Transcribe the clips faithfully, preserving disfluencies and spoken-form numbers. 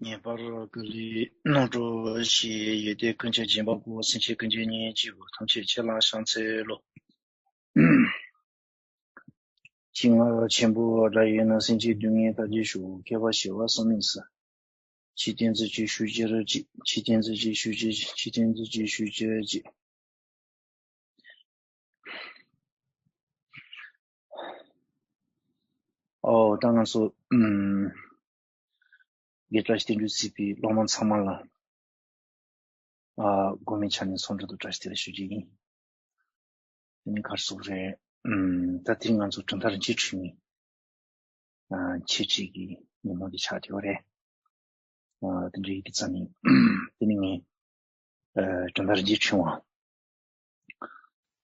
ངེས་པར་ག་ལེ་ནོར་འགྲོ་ཞེས་ཡོད་དེ་ཀུན་ཁྱབ་སྦྱིན་པ་གོ། སེམས་ཅན་ཀུན་གྱི་ཉེན་ཅིག་གོ། ཐམས་ཅད་ཁྱེད་ལ་ཕྱག་འཚལ་ལོ། ཅི་ང་རོ་ཆེན་པོ་དགྲ་ཡིན་ན། སེམས་ཅན་སྡུག་བསྔལ་དག་གྱུར་ཤོག། མཁས་པ་ཞི་བ་བསམ་མེད་ས། ཆོས་སྟོན་ཚུལ་གྱི་ཤུགས་ཀྱིས་ར་ཅིག། ཆོས་སྟོན་ཚུལ་གྱི་ཤུགས་ཀྱིས། ཆོས་སྟོན་ཚུལ་གྱི་ཤུགས་ཀྱིས་ཅིག། ཨོ་ད་ང་ཚོ་ཨམ། དགེ་བཀྲ་ཤིས་བསྟན་འགྲོའི་སྲིད་པའི་སློབ་མ་ཚང་མ་ལ་ཨ་དགོན་པའི་ཆ་ནས་འཚམས་འདྲི་དང་བཀྲ་ཤིས་བདེ་ལེགས་ཞུ་རྒྱུ་ཡིན། དེ་ནི་གར་སོགས་རེད། ཨམ། ད་དེ་རིང་ང་ཚོ་གྲུབ་མཐའ་རིན་ཆེན་འཕྲིན་ལས་ཨ་འཆད་ཁྲིད་ཀྱི་ཉིན་མོ་འདི་ཆགས་བསྡད་པ་རེད། ཨ་དེ་འདྲ་ཡིན་དུས་ཙང་ནི་དེ་ནི་ངས་ཨ་གྲུབ་མཐའ་རིན་ཆེན་འཕྲིན་ལས་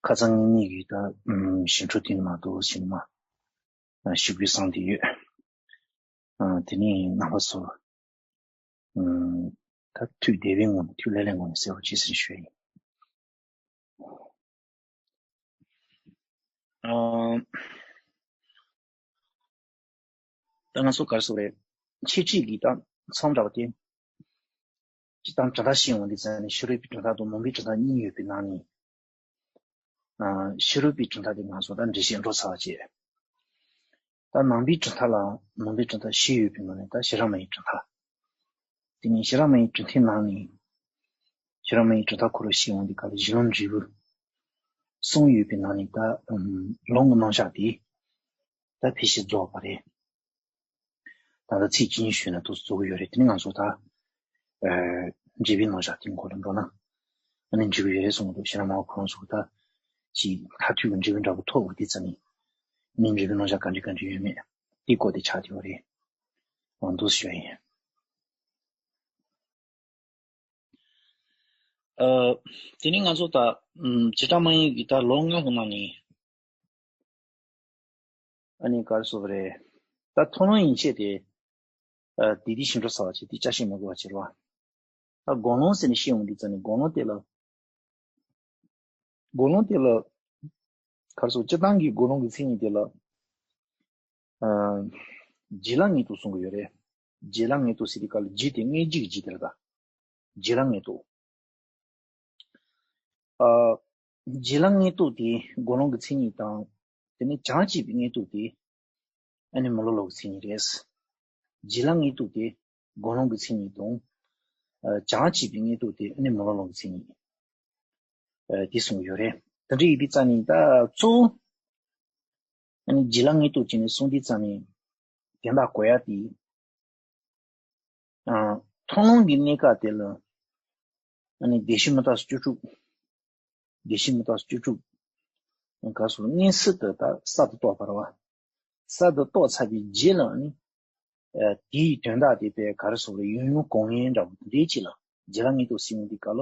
ཁ་སང་ངེད་གཉིས་ཀྱིས་ད་ཨམ་ཞི་ཁྲོ་དེ་མ་གཏོགས་ཞི་མ་ཨ་ཞུ་དགོས་བསམ་བསྡད་ཡོད། ཨ་དེ་ནི་རྣམ་པ་ཚོ་ཨམ་ད་ཐུགས་བདེ་བའི་ངང་ནས་ཐུགས་ལྷོད་ལྷོད་ངང་ནས་གསན་རོགས་བྱེད་ཟེར་ཞུ་ཡ་ཡིན། ཨམ། ད་ང་ཚོ་ག་རེ་ཟེར་དགོས་རེད། འཆད་ཁྲིད་ཀྱི་ད་མཚམས་འདྲ་བ་དེ། སྤྱིར་བཏང་གྲུབ་མཐའ་ཤེས་ཡོང་དུས་ཙང་ནས་ཕྱི་རོལ་པའི་གྲུབ་མཐའ་དང་ནང་པའི་གྲུབ་མཐའ་གཉིས་ཡོད་པའི་ནང་ནས། ཨ་ཕྱི་རོལ་པའི་གྲུབ་མཐའ་དེ་ང་ཚོ་ད་འགྲེལ་བཤད་འགྲོ་ཚར་བ་བྱས། ད་ནང་པའི་གྲུབ་མཐའ་ལ་ནང་པའི་གྲུབ་མཐའ་བཞི་ཡོད་པའི་ནང་ནས་ད་ཤེས་རབ་མ་ཡིན་གྲུབ་མཐའ། དེ་ནས་ཤེས་རབ་མ་ཡིན་གྲུབ་མཐའི་ནང་ནས་ཤེས་རབ་མ་ཡིན་གྲུབ་མཐའ་ཁོ་རང་ཤེས་ཡོང་དུས་སྐབས་ལ་གཞི་ལམ་འབྲས་བུ་གསུམ་ཡོད་པའི་ནང་ནས་ད་ཨམ་ལུང་གི་རྣམ་གཞག་དེ་ད་ཕལ་ཆེར་རྫོགས་པ་རེད། ད་ལྟ་ཚིག་གཅིག་གཉིས་ཞུས་ན་ཏོག་ཙམ་རྫོགས་ཀྱི་ཡོད་རེད། དེ་ནི་ང་ཚོ་ད་ཨ་འབྲས་བུའི་རྣམ་གཞག་དེའི་སྐོར་ལ་འགྲོ་ན་ཨ་ནི་འགྲིག་གི་ཡོད་རེད་གསུངས་འདུག་ཤེས་རབ་མ་ཁོང་ཚོ་ད་ཅིག་མཐར་ཐུག་གི་འབྲས་བུ་འདྲ་པོ་ཐོབ་འོ་དེ་ཙམ་ནི་ནི་འབྲས་བུའི་རྣམ་གཞག་ག་འདྲ་ག་འདྲ་ཡོད་མེད་དེ་སྐོར་དེ་ཆགས་བསྡད་ཡོད་རེད། འོ་འདུག་ཞུ་ཡ་ཡིན། ཨ། དེ་ནི་ང་ཚོ་ད་ཨམ་བྱེ་བྲག་སྨྲ་བའི་ཡུལ་གྱི་ད་ལུང་ལྔ་པོ་ནང་ནས་ཨ་ནི་ག་རེ་ཟེར་དགོས་རེད། ད་མཐོང་ལམ་ཡན་ཆད་དེ་ཨ་དེ་དེ་ཞིག་འགྲོ་ཚར་བ་བྱས་དེ་བསྐྱར་བཤད་མ་དགོས་པ་བྱེད་རོགས། ད་དགོངས་ལུང་ཟེར་ནས་བཤད་འོང་དུས་ཙམ་ནས་དགོངས་ལུང་དེ་ལ། དགོངས་ལུང་དེ་ལ། ག་རེ་ཟེར། སྤྱིར་བཏང་གི་དགོངས་ལུང་གི་མཚན་ཉིད་དེ་ལ། ཨ། རྗེས་ལ་ངེས་རྟོགས་གསུང་གི་ཡོད་རེད། རྗེས་ལ་ངེས་རྟོགས་ཟེར་དུས་སྐབས་ལ་རྗེས་དེ་སྔ་ཕྱི་གི་རྗེས་དེ་རེད་ད། རྗེས་ལ་ངེས་རྟོགས། ཨ། རྗེས་ལ་ངེས་རྟོགས་དེ་དགོངས་ལུང་གི་མཚན་ཉིད་དང་། དེ་ནས་བྱང་བྱེད་པའི་ངེས་རྟོགས་དེ་ཨ་ནི་མི་སློབ་ལོག་གི་མཚན་ཉིད་རེད། རྗེས་ལ་ངེས་རྟོགས་དེ་དགོངས་ལུང་གི་མཚན་ཉིད་དང་། ཨ། བྱང་བྱེད་པའི་ངེས་རྟོགས་དེ་ཨ་ནི་མི་སློབ་ལོག་གི་མཚན་ཉིད། ཨ། དེ་གསུངས་ཡོད་རེད། དེ་འདྲ་ཡིན་དུས་ཙང་ནས་ད་གཙོ་བོ་ཨ་ནི་རྗེས་ལ་ངེས་རྟོགས་བྱས་ནས་གསུངས་དུས་ཙང་ནས་དོན་དག་གོ་ཡ་དེ། ཨ། མཐོང་ལམ་གྱི་གནས་སྐབས་དེ་ལ་ཨ་ནི་བདེན་བཞི་མུ་སྟེགས་སོགས་བཅུ་དྲུག་བདེན་བཞི་མུ་སྟེགས་སོགས་བཅུ་དྲུག་ག་སོགས་མངོན་སུམ་དུ་ད་གསར་དུ་རྟོགས་པ་རེད་བ། གསར་དུ་རྟོགས་ཚར་བའི་རྗེས་ལ་ཨ་ནི། ཨ། དེའི་དོན་དག་དེ་དཔེ་ག་རེ་ཟེར་དགོས་རེད། ཡུལ་ཡུལ་གང་ཡིན་འདྲ་བོ་དེ་འདྲའི་ཅིག་ལ་རྗེས་ལ་ངེས་རྟོགས་ཟེར་ཡོང་དུས་སྐབས་ལ་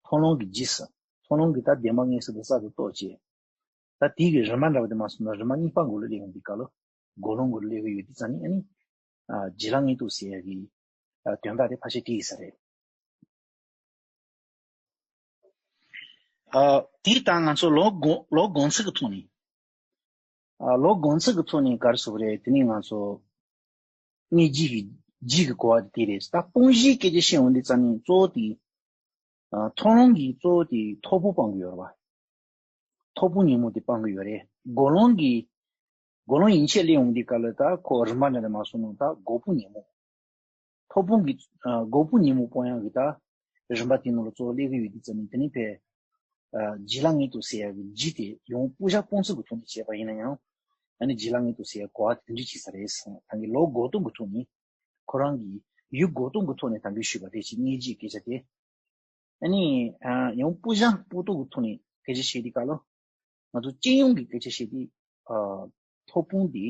མཐོང་ལམ་གྱི་རྗེས་སུ། མཐོང་ལམ་གྱི་ད་བདེན་པ་མངོན་སུམ་དུ་གསར་དུ་རྟོགས་བྱས། ད་དེའི་གི་རིམ་པ་འདྲ་བ་དེ་མ་སོང་ན་རིམ་པ་གཉིས་པ་འགོ་ལ་སླེབས་ཡོང་དུས་སྐབས་ལ་དགོངས་ལུང་འགོ་ལ་སླེབས་ཀྱི་ཡོད་དུས་ཙང་ནས་ཨ་ནི། ཨ། རྗེས་ལ་ངེས་རྟོགས་ཟེར་ཡ་གི་ཨ་དོན་དག་དེ་ཕལ་ཆེར་དེ་ཡིན་ས་རེད། ཨ། དེ་ལྟར་ང་ཚོ་ལུང་དགོངས་ལུང་དགོངས་ཚུལ་གྱི་ཐོག་ནས། ཨ། ལུང་དགོངས་ཚུལ་གྱི་ཐོག་ནས་ག་རེ་ཟེར་དགོས་རེད། དེ་ནས་ང་ཚོ་སྔ་ཕྱི་གི་རྗེས་ཀྱི་གོ་བ་དེ་དེ་རེད། ད་སྤོང་བྱའི་སྐད་ཆ་བཤད་འོང་དུས་ཙང་ནས་གཙོ་བོ་དེ། ཨ། མཐོང་ལམ་གྱི་གཙོ་བོ་དེ་ཐོབ་དཔང་སྤང་གི་ཡོད་རེད་བ། ཐོབ་དཔང་ཉོན་མོངས་དེ་སྤང་གི་ཡོད་རེད། དགོངས་ལུང་གི། དགོངས་ལུང་ཡན་ཆད་སླེབས་འོང་དུས་སྐབས་ལ་ད་ཁོ་རིམ་པ་འདྲ་ནས་མ་སོང་ན་ད་འགོག་པ་ཉོན་མོངས། ཐོབ་དཔང་གི། ཨ། འགོག་པ་ཉོན་མོངས་སྤོང་ཡག་གི་ད་རིམ་པ་དེ་ནང་ལ་གཙོ་བོ་སླེབས་ཀྱི་ཡོད་དུས་ཙམ་ནས་དེ་ནི་ཕར། ཨ། རྗེས་ལ་ངེས་རྟོགས་ཟེར་ཡག་གི་རྗེས་དེ་ཡང་སྤུ་བྱ་སྤོང་ཚུལ་གྱི་ཐོག་ནས་བྱས་པ་ཡིན་ན་ཡང་། ཨ་ནི་རྗེས་ལ་ངེས་རྟོགས་ཟེར་ཡག་གོ་བ་དེ་འདྲ་བྱེད་ས་རེད་ཟེར། ད་གིན་ལུང་དགོངས་སྟངས་ཀྱི་ཐོག་ནས་ཁོ་རང་གི་ཡུལ་དགོངས་སྟངས་ཀྱི་ཐོག་ནས་ད་གིན་ཞུས་པ་དེ་ཅིག་སྔ་ཕྱིའི་སྐད་ཆ་དེ། ཨ་ནི། ཨ། ཡང་སྤུ་བྱ་སྤོང་སྟངས་ཀྱི་ཐོག་ནས་སྐད་ཆ་བཤད་དུས་སྐབས་ལ། ང་ཚོ་སྤྱི་ཡོངས་ཀྱི་སྐད་ཆ་བཤད་དུས། ཨ། ཐོབ་དཔང་དེ།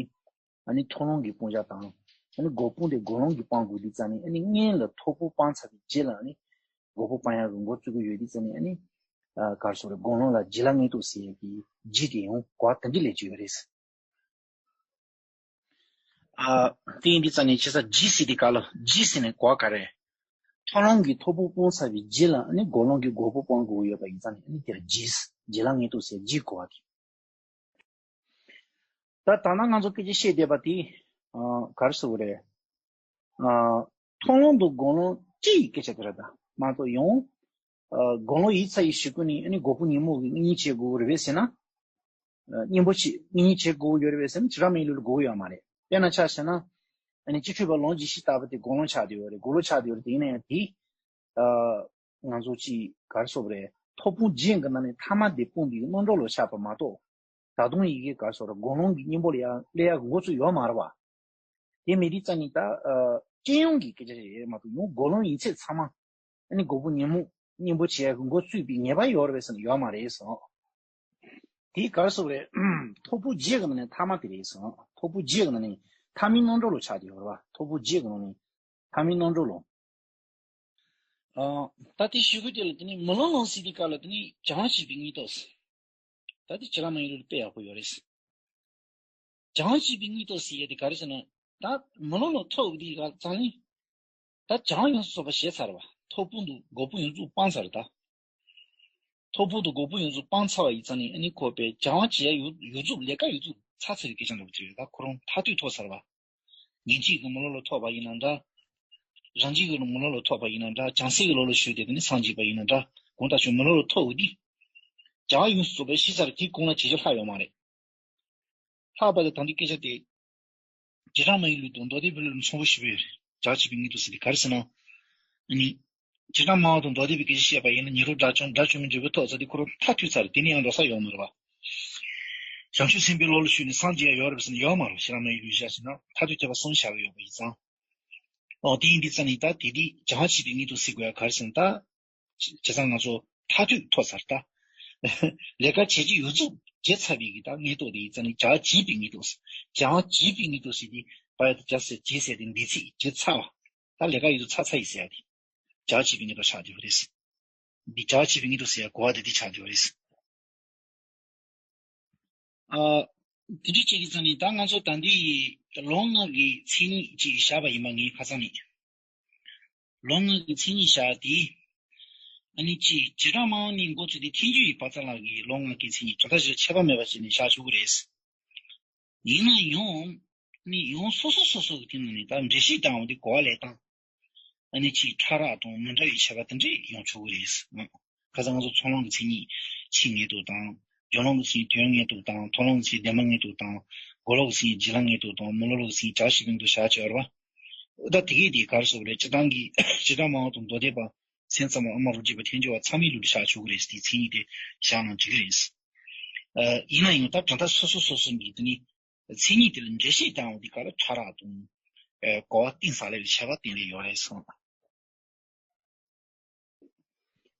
ཨ་ནི་མཐོང་ལམ་གྱི་སྤང་བྱ་དང་། ཨ་ནི་འགོག་པ་དེ་དགོངས་ལུང་གིས་སྤང་དགོས་དུས་ཙང་ནས་ཨ་ནི་སྔོན་ལ་ཐོབ་དཔང་སྤངས་ཚར་བའི་རྗེས་ལ་ཨ་ནི། འགོག་པ་སྤང་ཡག་གི་འགོ་བཙུགས་ཀྱི་ཡོད་དུས་ཙང་ནས་ཨ་ནི། ཨ། ག་རེ་ཟེར་དགོས་རེད། དགོངས་ལུང་ལ་རྗེས་ལ་ངེས་རྟོགས་ཟེར་ཡག་གི་རྗེས་དེ་ཡང་གོ་བ་དེ་འདྲ་སླེབས་ཀྱི་ཡོད་རེད། ཨ། དེ་ཡིན་དུས་ཙང་ནས་བྱས་ཙང་རྗེས་ཟེར་དུས་སྐབས་ལ་རྗེས་ཟེར་ནས་གོ་བ་ག་རེ། མཐོང་ལམ་གྱི་ཐོབ་དཔང་སྤངས་ཚར་བའི་རྗེས་ལ་ཨ་ནི་འགོག་ལམ་གྱི་འགོག་པ་སྤང་དགོས་ཡོད་པ་ཡིན་ཙང་ནས་ཨ་ནི་དེར་རྗེས། རྗེས་ལ་ངེས་རྟོགས་ཟེར་རྗེས་གོ་བ་དེ། ད་ད་ནང་ང་ཚོ་སྐད་ཆ་བཤད་བསྡད་པ་དེ། ཨ། ག་རེ་ཟེར་དགོས་རེད། ཨ། མཐོང་ལམ་དང་སྒོམ་ལམ་གཅིག་གི་སྐད་ཆ་དེ་རེད་ད། མ་གཏོགས་ཡང་། ཨ། སྒོམ་ལམ་ཡིན་ཚར་བའི་གཞུག་གུ་ནས་ཨ་ནི་འགོག་པ་ཉོན་མོངས་ཀྱི་མངོན་དུ་བྱེད་དགོས་རེད་པས་ཟེར་ན། ཨ། སྙིང་པོ་ཆེ་མངོན་དུ་བྱེད་དགོས་ཡོད་རེད་པས་ཟེར་ན་བྱེ་བྲག་སྨྲ་བའི་ལུགས་ལ་དགོས་ཡོད་མ་རེད། དཔེར་ན་ཆ་བཞག་ན། ཨ་ནི་སྤྱི་ཁྱབ་པ་ལམ་རྗེས་ཤུལ་བརྟག་པ་དེ་སྒོམ་ལམ་ཆགས་བསྡད་ཡོད་རེད། སྒོམ་ལམ་ཆགས་བསྡད་ཡོད་རེད། དེ་ཡིན་ན་ཡང་དེ། ཨ། ང་ཚོ་ཅིག་ག་རེ་ཟེར་དགོས་རེད། མཐོ་སྤུན་བརྒྱད་ཀྱི་ནང་ནས་ཐ་མ་དེ་སྤངས་པའི་རྣམ་གྲངས་ལ་ཆགས་པ་མ་གཏོགས། ད་དུང་ཡི་གེ་ག་རེ་ཟེར་དགོས་རེད། སྒོམ་ལམ་གྱི་སྙིང་པོ་ལ་ཡང་སླེབས་ཡག་གི་འགོ་ཚུགས་ཡོད་མ་རེད་པ། དེ་མེད་དུས་ཙང་ནི་ད། ཨ། སྤྱི་ཡོངས་ཀྱི་སྐད་ཆ་ཞིག་རེད་མ་གཏོགས་ཡང་སྒོམ་ལམ་ཡིན་ཚད་ཚང་མ། ཨ་ནི་འགོག་པ་ཉོན་མོངས་སྙིང་པོ་བྱེད་ཡག་གི་འགོ་བཙུགས་པའི་ངེས་པ་ཡོད་རེད་པས་ཟེར་ན་ཡོད་མ་རེད་ཟེར། དེ་ག་རེ་ཟེར་དགོས་རེད། མཐོ་སྤུན་བརྒྱད་ཀྱི་ནང་ནས་ཐ་མ་དེ་རེད་ཟེར། མཐོ་སྤུན་བརྒྱད་ཀྱི་ནང་ནས་ཐ་མའི་རྣམ་གྲངས་ལ་ཆགས་བསྡད་ཡོད་རེད་པ། མཐོ་སྤུན་བརྒྱད་ཀྱི་ནང་ནས་ཐ་མའི་རྣམ་གྲངས་ལ། ཨ། ད་དེ་གཞུག་གུ་དེ་ལ་དེ་ནི་མི་སློབ་ལམ་ཟེར་དུས་སྐབས་ལ་དེ་ནི་སྦྱང་བ་བྱེད་པའི་དངོས་སྟོབས་ཟེར། ད་དེ་བྱེ་བྲག་སྨྲ་བའི་ལུགས་ལ་དཔེ་ཡག་པོ་ཡོད་རེད་ཟེར། སྦྱང་བ་བྱེད་པའི་དངོས་སྟོབས་ཟེར་ཡ་དེ་ག་རེ་ཟེར་ན། ད་མི་སློབ་ལམ་ཐོབ་དུས་སྐབས་ཙང་ནི། ད་སྦྱང་ཡོངས་སུ་རྫོགས་པ་བྱས་ཚར་བ། མཐོ་སྤུན་དང་འགོག་པ་ཡོངས་རྫོགས་སྤངས་ཚར་ད། མཐོ་སྤུན་དང་འགོག་པ་ཡོངས་རྫོགས་སྤངས་ཚར་བ་ཡིན་ཙང་ནི་ཨ་ནི་ཁོ་པའི་སྦྱང་བ་བྱེད་ཡ་ཡོངས་རྫོགས་ལས་ཀ་ཡོངས་རྫོགས་ཚར་ཚར་བའི་སྐད་ཆ་འདྲ་པོ་ཅིག་རེད། ད་ཁོ་རང་མཐར་ཐུག་ཐོབ་ཚར་བ། ཉན་ཐོས་ཀྱི་མི་སློབ་ལ་ཐོབ་པ་ཡིན་ན་འདྲ། རང་རྒྱུད་ཀྱི་མི་སློབ་ལ་ཐོབ་པ་ཡིན་ན་འདྲ། བྱང་སེམས་ཀྱི་སློབ་ལ་ཞུགས་ཏེ་དེ་ནི་སངས་རྒྱས་པ་ཡིན་ན་འདྲ། གང་ལྟར་ཀྱང་མི་སློབ་ལ་ཐོབ་དུས། སྦྱང་བ་ཡོངས་སུ་རྫོགས་པ་བྱས་ཚར། དེའི་གོང་ལ་བྱེད་རྒྱུ་ལྷག་ཡོད་མ་རེད། ལྷག་པ་དེ་ད་འདི་སྐད་ཆ་དེ། བྱེ་བྲག་སྨྲ་བའི་ལུགས་དང་མདོ་སྡེ་པའི་ལུགས་མཚུངས་པོ་ཞེ་པོ་ཡོད་རེད། སྦྱང་བ་བྱེད་པའི་དངོས་སྟོབས་ཟེར་དེ་ག་རེ་ཟེར་ན། ཨ་ནི། བྱེ་བྲག་སྨྲ་བ་དང་མདོ་སྡེ་པའི་སྐད་ཆ་བཤད་པ་ཡིན་ན་ཉན་རང་དགྲ་བཅོམ་དགྲ་བཅོམ་པའི་འབྲས་བུ་ཐོབ་ཚར་དུས་ཁོ་རང་མཐར་ཐུག་ཚར་རེད། དེ་ནས་ཡང་འགྲོ་ས་ཡོད་མ་རེད་པ། བྱང་ཆུབ་སེམས་དཔའི་སློབ་ལ་ཞུགས་ནས་སངས་རྒྱས་ཡ་ཡོད་རེད་པས་ཟེར་ན་ཡོད་མ་རེད། བྱེ་བྲག་སྨྲ་བའི་ལུགས་བཞག་ཟེར་ན་མཐར་ཐུག་ཁྱད་པར་གསུམ་བཞག་གི་ཡོད་པ་ཡིན་ཙང་། ཨོ་དེ་ཡིན་དུས་ཙང་ནི་ད་དེ་དུས་སྦྱང་བ་བྱེད་པའི་དངོས་སྟོབས་ཟེར་དགོས་ཡ་ག་རེ་ཟེར་ན་ད། བྱས་ཙང་ང་ཚོ་མཐར་ཐུག་ཐོབ་ཚར་ད། ལས་ཀ་བྱེད་རྒྱུ་ཡོངས་རྫོགས་བྱས་ཚར་བའི་གི་ད་དངོས་སྟོབས་དེ་ཡིན་ཙང་ནི་སྦྱང་བ་བྱེད་པའི་དངོས་སྟོབས་ཟེར། སྦྱང་བ་བྱེད་པའི་དངོས་སྟོབས་ཟེར་དུས་པ་ཡ་ད་བྱས་ཟེར་བྱས་ཟེར་དེ་འདས་ཚིག་བྱས་ཚར་བ། ད་ལས་ཀ་ཡོངས་རྫོགས་ཚར་ཚར་ཡིན་ཟེར་ཡ་དེ། སྦྱང་བ་བྱེད་པའི་དངོས་སྟོབས་ཆགས་བསྡད་པ་རེད། འདི་སྦྱང་བ་བྱེད་པའི་དངོས་སྟོབས་ཟེར་ཡ་གོ་བ་དེ་འདི་ཆགས་བསྡད་པ་རེད། ཨ། དེ་འདྲ་བྱེད་ཀྱི་ཙང་ནི་ད་ང་ཚོ་ད་འདི་ཡི་ལམ་ལྔ་གི་མཚན་ཉིད་ཅིག་བཞག་པ་ཡིན་པ་ངས་ཁ་སང་ནས། ལམ་ལྔ་གི་མཚན་ཉིད་བཞག་དེ། ཨ་ནི་ཅིག་བྱེ་བྲག་སྨྲ་བ་ནས་འགོ་བཙུགས་ཏེ་ཐལ་འགྱུར་བའི་བར་མཚམས་ལ་གི་ལམ་ལྔ་གི་མཚན་ཉིད་གྲུབ་མཐའ་བཞི་ཁྱད་པར་མེད་པ་བྱས་ནས་བཞག་ཆོག་གི་རེད། ཡིན་ན་ཡང་། ནི་ཡང་སོ་སོ་སོ་སོ་གི་དེ་ནང་ནས་ད་འགྲེལ་བཤད་བཏང་བ་དེ་གོ་བ་ལེན་སྟངས། ཨ་ནི་ཅིག་ཕྲ་རགས་དང་མི་འདྲ་བའི་ཁྱད་པར་དེ་འདྲས་ཡོང་ཆོག་གི་རེད། ཁ་སང་ང་ཚོ་ཚོགས་ལམ་གྱི་མཚན་ཉིད་ཆོས་དངོས་སྟོབས་དང་། སྦྱོར་ལམ་གྱི་མཚན་ཉིད་དོན་དངོས་སྟོབས་དང་། མཐོང་ལམ་གྱི་མཚན་ཉིད་བདེན་པ་དངོས་སྟོབས་དང་། འགོག་ལམ་གྱི་མཚན་ཉིད་སྦྱིན་ལམ་དངོས་སྟོབས་དང་། མི་སློབ་ལམ་གྱི་མཚན་ཉིད་བྱ་བྱེད་པའི་དངོས་སྟོབས་བཞག་ཆོག་རེད་པ། ད་དེ་གས་དེ་ག་རེ་ཟེར་དགོས་རེད། སྤྱིར་བཏང་གི་སྤྱིར་བཏང་སྨྲ་བ་དང་མདོ་སྡེ་པ། སེམས་ཙམ་པ་ཨ་མ་རུ་སྐྱེས་པ་ཐལ་འགྱུར་བ་ཚང་མའི་ལུགས་ལ་བཞག་ཆོག་གི་རེད། དེའི་མཚན་ཉིད་དེ་བཞག་ན་འགྲིག་གི་རེད། ཨ། ཡིན་ན་ཡང་ད་གྲུབ་མཐའ་སོ་སོ་སོ་སོ་ནས་དེ་ནི་མཚན་ཉིད་དེ་ལ་འགྲེལ་བཤད་བཏང་བ་དེ་ག་ལ་ཕྲ་རགས་དང་། ཨ། གོ་བ་གཏིང་ཟབ་ལ་ཡང་ཁྱད་པར་གཏན་ལ་ཡོད་རེད་གསུངས།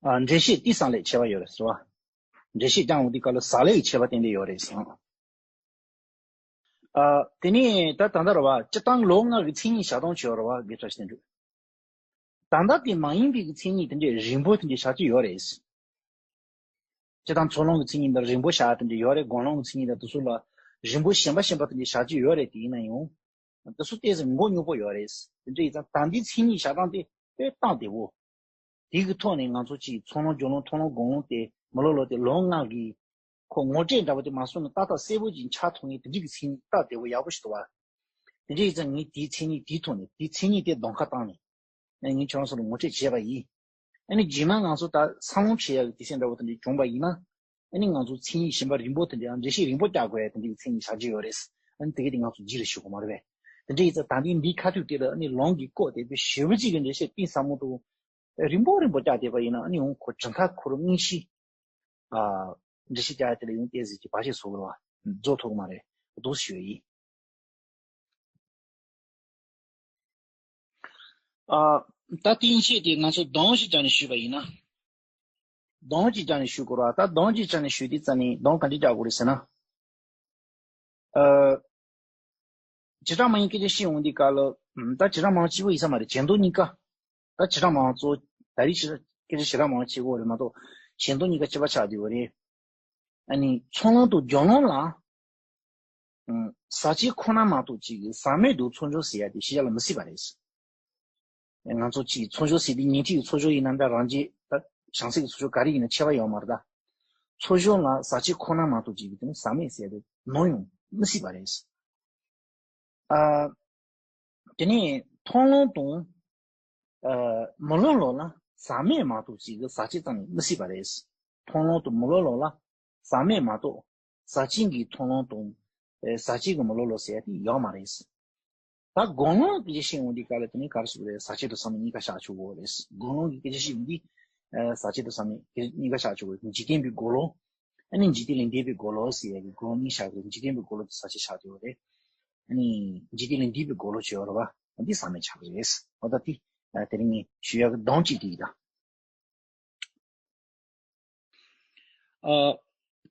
ཨ། འགྲེལ་བཤད་གཏིང་ཟབ་ལ་ཁྱད་པར་ཡོད་རེད་ཟེར་བ། འགྲེལ་བཤད་བཏང་བ་དེ་ག་ལ་ཟབ་ལ་ཡང་ཁྱད་པར་གཏན་ལ་ཡོད་རེད་གསུངས། ཨ། དེ་ནས་ད་ད་ལྟ་རེད་བ། སྤྱིར་བཏང་ལམ་ལྔ་གི་མཚན་ཉིད་བཞག་སྟངས་བྱས་པ་རེད་བ། དགེ་ཚུལ་ཞིག་འགྲོ། ད་ལྟ་དེ་མ་ཡིན་པའི་གི་མཚན་ཉིད་དེ་འདྲའི་རིང་པོ་དེ་འདྲའི་བཞག་རྒྱུ་ཡོད་རེད། སྤྱིར་བཏང་ཚོགས་ལམ་གྱི་མཚན་ཉིད་འདི་རིང་པོ་བཞག་དེ་འདྲའི་ཡོད་རེད། སྒོམ་ལམ་གྱི་མཚན་ཉིད་འདི་དེ་ཚོ་ལ་རིང་པོ་གཞན་པ་གཞན་པ་དེ་འདྲའི་བཞག་རྒྱུ་ཡོད་རེད། དེ་ཡིན་ན་ཡང་དེ་ཚོ་ཏོག་ཙམ་མགོ་རྙོག་པོ་ཡོད་རེད། དེ་འདྲ་ཡིན་ཙང་ད་འདི་མཚན་ཉིད་བཞག་སྟངས་དེ་དཔེ་སྟངས་བདེ་བོ། དེ་གི་ཐོག་ནས་ང་ཚོ་ཅིག་ཚོགས་ལམ་སྦྱོར་ལམ་མཐོང་ལམ་སྒོམ་ལམ་དེ་མི་སློབ་ལམ་དེ་ལམ་ལྔ་གི་ཁོ་ངོ་སྤྲོད་འདྲ་པོ་དེ་མ་སོང་ན་ཏག་ཏག་གསལ་པོ་ཅིག་ཆགས་ཐུབ་མཁན་དེ་འདྲ་གི་མཚན་ཉིད་སྟབས་བདེ་བོ་ཡག་པོ་ཞིག་འདུག་བ། དེ་འདྲ་ཡིན་ཙང་ངས་དེའི་མཚན་ཉིད་དེའི་ཐོག་ནས་དེའི་མཚན་ཉིད་དེ་གདམ་ཁ་བཏང་ནས་ངས་ཁྱེད་རང་ཚོ་ལ་ངོ་སྤྲོད་བྱས་པ་ཡིན། ཨ་ནི་རྗེས་མ་ང་ཚོ་ད་སང་ལམ་བྱེད་ཡག་གི་དུས་ཚོད་འདྲ་པོ་དེ་འདྲ་བྱུང་བ་ཡིན་ན། ཨ་ནི་ང་ཚོ་མཚན་ཉིད་གཞན་པ་རིང་པོ་དེ་འདྲ་ཡང་འགྲེལ་བཤད་རིང་པོ་རྒྱག་དགོས་ཡ་དེ་འདྲའི་མཚན་ཉིད་བཞག་རྒྱུ་ཡོད་རེད། ཨ་ནི་དེ་ག་དེ་ང་ཚོ་རྗེས་ལ་ཞུ་དགོས་མ་རེད་པས། དེ་འདྲ་ཡིན་ཙང་ད་ལྟའི་འདིའི་ཁ་ཐུག་དེ་ལ་ཨ་ནི་ལམ་གྱི་སྐོར་དེ་དཔེ་ཞེ་པོ་ཅིག་གི་འགྲེལ་བཤད་གཏིང་ཟབ་མོ་འདུག་རིང་པོ་རིང་པོ་རྒྱག་བསྡད་པ་ཡིན་ན་ཨ་ནི་ཡང་ཁོ་གྲུབ་མཐའ་ཁོ་རང་དངོས་གཞི། ཨ། འགྲེལ་བཤད་རྒྱག་ཡ་དེ་ལ་ཡང་ཏོག་ཙམ་གྱི་བར་ཆད་བཟོ་གི་རེད་བ། རྫོགས་ཐུབ་ཀྱི་མ་རེད། འདུག་ཞུ་ཡ་ཡིན། ཨ། ད་དེའི་ཆེད་དེ་ང་ཚོ་གདམས་ཤིག་རྒྱག་ནས་ཞུས་པ་ཡིན་ན། གདམས་ཤིག་རྒྱག་ནས་ཞུ་དགོས་རེད་བ། ད་གདམས་ཤིག་རྒྱག་ནས་ཞུ་དུས་ཙ་ནས་གདམས་ག་འདྲ་རྒྱག་དགོས་རེད་ཟེར་ན། ཨ། བྱེ་བྲག་སྨྲ་བའི་སྐད་ཆ་བཤད་ཡོང་དུས་སྐབས་ལ། ད་བྱེ་བྲག་སྨྲ་བ་གཅིག་པོ་ཡིན་ས་མ་རེད། གཞན་དོན་གཉིས་ཀ། ད་བྱེ་བྲག་སྨྲ་བ་གཙོ་བོ་ད་རེས་བྱེ་བྲག་སྐད་ཆ་བྱེ་བྲག་སྨྲ་བ་བྱེད་དགོས་རེད་མ་གཏོགས་གཞན་དོན་གཉིས་ཀ་གཅིག་པ་ཆགས་བསྡད་ཡོད་རེད། ཨ་ནི་ཚོགས་ལམ་དང་སྦྱོར་ལམ་ལ། ཨ། ཟག་བཅས་ཁོ་ན་མ་གཏོགས་ཅིག་གི་ཟག་མེད་དུ་ཚོགས་སྦྱོར་ཟེར་ཡ་དེ་ཤེས་བྱ་ལ་མི་སྲིད་པ་རེད། ང་ཚོ་ཅིག་ཚོགས་སྦྱོར་ཟེར་དུས་ཉན་ཐོས་ཀྱི་ཚོགས་སྦྱོར་ཡིན་ན་འདྲ། རང་རྒྱལ་ད་བྱང་སེམས་ཀྱི་ཚོགས་སྦྱོར་ག་རེ་ཡིན་ན་ཁྱད་པར་ཡོད་མ་རེད་ད། ཚོགས་སྦྱོར་ལ་ཟག་བཅས་ཁོ་ན་མ་གཏོགས་ཅིག་གི་དེ་ནི་ཟག་མེད་ཟེར་ཡ་དེ་ནོར་ཡོང་མི་སྲིད་པ་རེད། ཨ། དེ་ནས་མཐོང་ལམ་དང་ ཨ་མི་ལོ་ལོ་ལ་ཟག་མེད་མ་གཏོགས་ཅིག་གི་ཟག་བཅས་ཙམ་ཡང་མི་སྲིད་པ་རེད། མཐོང་ལམ་དུ་མི་ལོ་ལོ་ལ་ཟག་མེད་མ་གཏོགས་ཟག་བཅས་ཀྱི་མཐོང་ལམ་དང་ཨེ་ཟག་བཅས་ཀྱི་མི་ལོ་ལོ་ཟེར་ཡ་དེ་ཡོད་མ་རེད། ད་སྒོམ་ལམ་སྐད་ཆ་བཤད་འོང་དུས་སྐབས་ལ་དེ་ནི་ག་རེ་ཟེར་དགོས་རེད། ཟག་བཅས་དང་ཟག་མེད་གཉིས་ཀ་བཞག་ཆོག་གི་རེད། སྒོམ་ལམ་གྱི་སྐད་ཆ་བཤད་འོང་དུས་ཨེ་ཟག་བཅས་དང་ཟག་མེད་གཉིས་ཀ་བཞག་ཆོག་གི་རེད། འཇིག་རྟེན་པའི་སྒོམ་ལམ། ཨ་ནི་འཇིག་རྟེན་ལས་འདས་པའི་སྒོམ་ལམ་ཟེར་ཡ་གི་སྒོམ་ལམ་གཉིས་བཞག་གི་རེད། འཇིག་རྟེན་པའི་སྒོམ་ལམ་དེ་ཟག་བཅས་ཆགས་བསྡད་ཡོད་རེད། ཨ་ནི་འཇིག་རྟེན་ལས་འདས་པའི་སྒོམ་ལམ་བྱས་ཡོད་རེད་བ། འདི་ཟག་མེད་ཆགས་ཀྱི་རེད། འོ་ད་དེ་ཨ་དེ་རིང་ངས་ཞུ་ཡག་གི་དོན་གཅིག་དེ་ཡིན་ད། ཨ།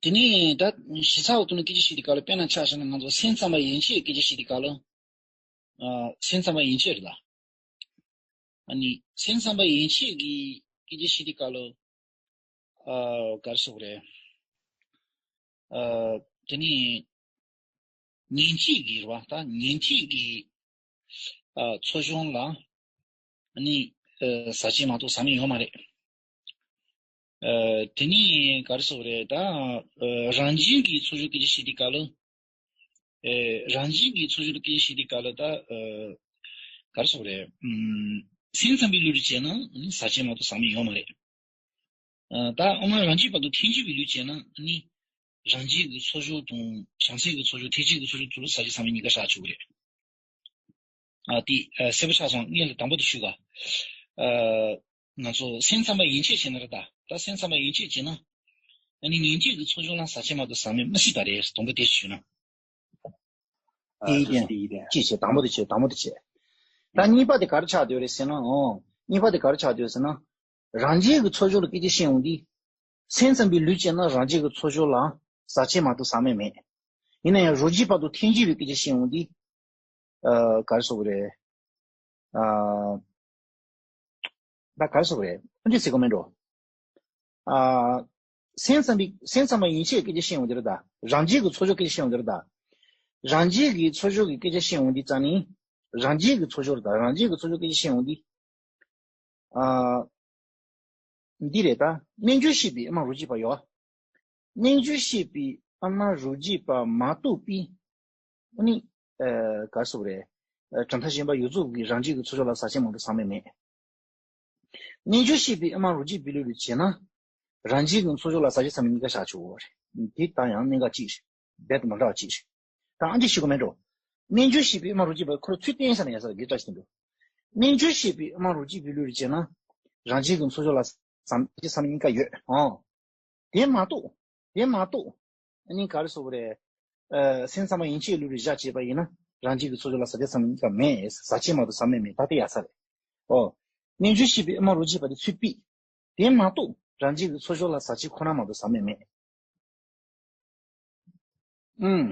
དེ་ནས་ད་ཞིབ་ཚགས་འོག་ཏུ་ནས་སྐད་ཆ་བཤད་དུས་སྐབས་ལ་དཔེར་ན་ཆ་བཞག་ན་ང་ཚོ་སེམས་ཙམ་པ་ཡན་ཆད་སྐད་ཆ་བཤད་དུས་སྐབས་ལ། ཨ། སེམས་ཙམ་པ་ཡན་ཆད་རེད་ལ། ཨ་ནི་སེམས་ཙམ་པ་ཡན་ཆད་ཀྱི་སྐད་ཆ་བཤད་དུས་སྐབས་ལ། ཨ། ག་རེ་ཟེར་དགོས་རེད། ཨ། དེ་ནས་ཉན་ཐོས་ཀྱི་རེད་བ། ད་ཉན་ཐོས་ཀྱི་ཨ། ཚོགས་ཆུང་ལ་ནི་ཨ། ཟག་བཅས་མ་གཏོགས་ཟག་མེད་ཡོད་མ་རེད། ཨ། དེ་ནས་ག་རེ་ཟེར་དགོས་རེད། ད་ཨ། རང་རྒྱུད་ཀྱི་ཚོགས་ཆུང་སྐད་ཆ་བཤད་དུས་སྐབས་ལ། ཨ། རང་རྒྱུད་ཀྱི་ཚོགས་ཆུང་སྐད་ཆ་བཤད་དུས་སྐབས་ལ་ད་ཨ། ག་རེ་ཟེར་དགོས་རེད། ཨམ། སེམས་ཙམ་པའི་ལུགས་ལ་བྱས་ན་ནི་ཟག་བཅས་མ་གཏོགས་ཟག་མེད་ཡོད་མ་རེད། ཨ། ད་དབུ་མ་རང་རྒྱུད་པ་དང་ཐལ་འགྱུར་བའི་ལུགས་བྱས་ན་ནི། རང་རྒྱུད་ཀྱི་ཚོགས་ཆུང་དང་བྱང་སེམས་ཀྱི་ཚོགས་ཆུང་ཐེག་ཆེན་གྱི་ཚོགས་ཆུང་དེ་ལ་ཟག་བཅས་ཟག་མེད་གཉིས་ཀ་བཞག་ཆོག་གི་རེད། ཨ། དེ་ཨ། གསལ་པོ་ཆགས་སོང་། ངས་ལ་དང་པོ་དེ་ཞུ་ག་ཨ། ང་ཚོ་སེམས་ཙམ་པ་ཡན་ཆད་བྱས་ན་རེད་ད། ད་སེམས་ཙམ་པ་ཡན་ཆད་བྱས་ན། ཨ་ནི་ཉན་ཐོས་ཀྱི་ཚོགས་ཆུང་ལ་ཟག་བཅས་མ་གཏོགས་ཟག་མེད་མི་སྲིད་པ་རེད། དང་པོ་དེ་ཞུས་ན། ཨ། དེ་ཡིན་ཏེ། དེ་ཡིན་ཏེ། ཅི་བྱེད། དང་པོ་དེ་བྱེད། དང་པོ་དེ་བྱེད། ད་གཉིས་པ་དེ་ག་རེ་ཆགས་བསྡད་རེད་ཟེར་ན། ཨོ། གཉིས་པ་དེ་ག་རེ་ཆགས་བསྡད་ཟེར་ན། རང་རྒྱུད་ཀྱི་ཚོགས་ཆུང་ལ་སྐད་ཆ་བཤད་འོང་དུས། སེམས་ཙམ་པའི་ལུགས་བྱས་ན་རང་རྒྱུད་ཀྱི་ཚོགས་ཆུང་ལ་ཟག་བཅས་མ་གཏོགས་ཟག་མེད་མེད། ཡིན་ན་ཡང་རང་རྒྱུད་པ་དང་ཐལ་འགྱུར་བའི་སྐད་ཆ་བཤད་འོང་དུས། ཨ། ག་རེ་ཟེར་དགོས་རེད། ཨ། ད་ག་རེ་ཟེར་དགོས་རེད། ཁོ་ཚོས་ཟེར་གོ་མེད་འགྲོ། ཨ། སེམས་ཙམ་པའི་སེམས་ཙམ་པ་ཡན་ཆད་སྐད་ཆ་བཤད་འོང་དེ་རེད་ད། རང་རྒྱུད་ཀྱི་ཚོགས་ཆུང་སྐད་ཆ་བཤད་འོང་དེ་རེད་ད། རང་རྒྱུད་ཀྱི་ཚོགས་ཆུང་གི་སྐད་ཆ་བཤད་འོང་དུས་ཙང་ནི། རང་རྒྱུད་ཀྱི་ཚོགས་ཆུང་རེད་ད། རང་རྒྱུད་ཀྱི་ཚོགས་ཆུང་སྐད་ཆ་བཤད་འོང་དུས། ཨ། འདི་རེད་ད། རྣལ་འབྱོར་ཤེས་པའི་དབུ་མ་རང་རྒྱུད་པ་ཡོད། རྣལ་འབྱོར་ཤེས་པའི་དབུ་མ་རང་རྒྱུད་པ་མ་གཏོགས་པའི། ཨ་ནི། ཨ། ག་རེ་ཟེར་དགོས་རེད། ཨ། གྲུབ་མཐའ་གཞན་པ་ཡོངས་རྫོགས་ཀྱི་རང་རྒྱུད་ཀྱི་ཚོགས་ཆུང་ལ་ཟག་བཅས་མ་གཏོགས་ཟག་མེད་མེད། རྣལ་འབྱོར་ཤེས་པའི་དབུ་མ་རང་རྒྱུད་པའི་ལུགས་ལ་བྱས་ན། རང་རྒྱུད་ཀྱི་ཚོགས་ཆུང་ལ་ཟག་བཅས་ཟག་མེད་གཉིས་ཀ་བཞག་ཆོག་གི་རེད། དེ་ད་ཡང་གནད་འགག་གཅིག་རེད། རྦད་དེ་མ་འདྲ་བ་གཅིག་རེད། ད་ཨ་འདི་ཞུ་གི་མེད་འགྲོ། རྣལ་འབྱོར་ཤེས་པའི་དབུ་མ་རང་རྒྱུད་པ་ཁོ་རང་ཚུར་བསྟན་ས་ནས་ཡ་ས་ལ་དགེ་བཀྲ་ཤིས་དོན་གྲུབ། རྣལ་འབྱོར་ཤེས་པའི་དབུ་མ་རང་རྒྱུད་པའི་ལུགས་ལ་བྱས་ན། རང་རྒྱུད་ཀྱི་ཚོགས་ཆུང་ལ་ཟག་བཅས་ཟག་མེད་གཉིས་ཀ་ཡོད། ཨང་། དེ་མ་གཏོགས། དེ་མ་གཏོགས། ཨ་ནི་ག་རེ་ཟེར་དགོས་རེད། ཨ། སེམས་ཙམ་པ་ཡན་ཆད་ལུགས་ལ་བཞག་བྱས་པ་ཡིན་ན། རང་རྒྱུད་ཀྱི་ཚོགས་ཆུང་ལ་ཟག་བཅས་ཟག་མེད་གཉིས་ཀ་མེད། ཟག་བཅས་མ་གཏོགས་ཟག་མེད་མེད། ད་དེ་ཡ་ས་རེད། ཨོ། རྣལ་འབྱོར་ཤེས་པའི་དབུ་མ་རང་རྒྱུད་པ་དེ་ཚུར་ཕུད། དེ་མ་གཏོགས་རང་རྒྱུད་ཀྱི་ཚོགས་ཆུང་ལ་ཟག་བཅས་ཁོ་ན་མ་གཏོགས་ཟག་མེད་མེད། ཨུམ།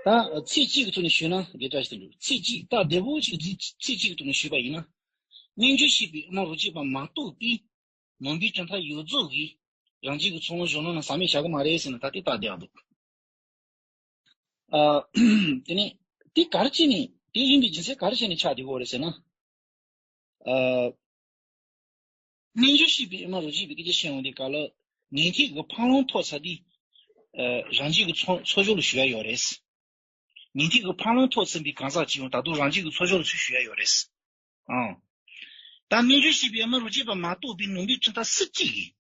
ད་ཚིག་གཅིག་གི་ཐོག་ནས་ཞུས་ན་དགེ་བཀྲ་ཤིས་དོན་གྲུབ། ཚིག་གཅིག་ད་བདེ་པོ་ཅིག་ཚིག་ཚིག་གཅིག་གི་ཐོག་ནས་ཞུས་པ་ཡིན་ན། རྣལ་འབྱོར་ཤེས་པའི་དབུ་མ་རང་རྒྱུད་པ་མ་གཏོགས་པའི་ནང་པའི་གྲུབ་མཐའ་ཡོངས་རྫོགས་ཀྱི་རང་རྒྱུད་ཀྱི་ཚོགས་ལམ་གཞུང་ལུགས་ནང་ཟག་མེད་བཞག་གི་མ་རེད་ཟེར་ན་ད་དེ་རྟགས་བདེ་བ་འདུག། ཨ། དེ་ནས་དེ་ག་རེ་བྱས་ནས་དེ་ཡིན་པའི་རྒྱུ་མཚན་ག་རེ་བྱས་ནས་ཆགས་བསྡད་ཀྱི་ཡོད་རེད་ཟེར་ན། ཨ། རྣལ་འབྱོར་ཤེས་པའི་དབུ་མ་རང་རྒྱུད་པའི་སྐད་ཆ་བཤད་ཡོང་དུས་སྐབས་ལ་ཉན་ཐོས་ཀྱི་འཕགས་ལམ་ཐོབ་ཚར་དུས། ཨ། རང་རྒྱུད་ཀྱི་ཚོགས་ཚོགས་ཆུང་ལ་ཞུགས་ཡ་ཡོད་རེད། ཉན་ཐོས་ཀྱི་འཕགས་ལམ་ཐོབ་ཚར་བའི་གང་ཟག་ཅིག་ཡང་ད་དུང་རང་རྒྱུད་ཀྱི་ཚོགས་ཆུང་ལ་ཚུར་ཞུགས་ཡ་ཡོད་རེད། ཨང་། ད་རྣལ་འབྱོར་ཤེས་པའི་དབུ་མ་རང་རྒྱུད་པ་མ་གཏོགས་པའི་ནང་པའི་གྲུབ་མཐའ་སུ་གཅིག་གིས།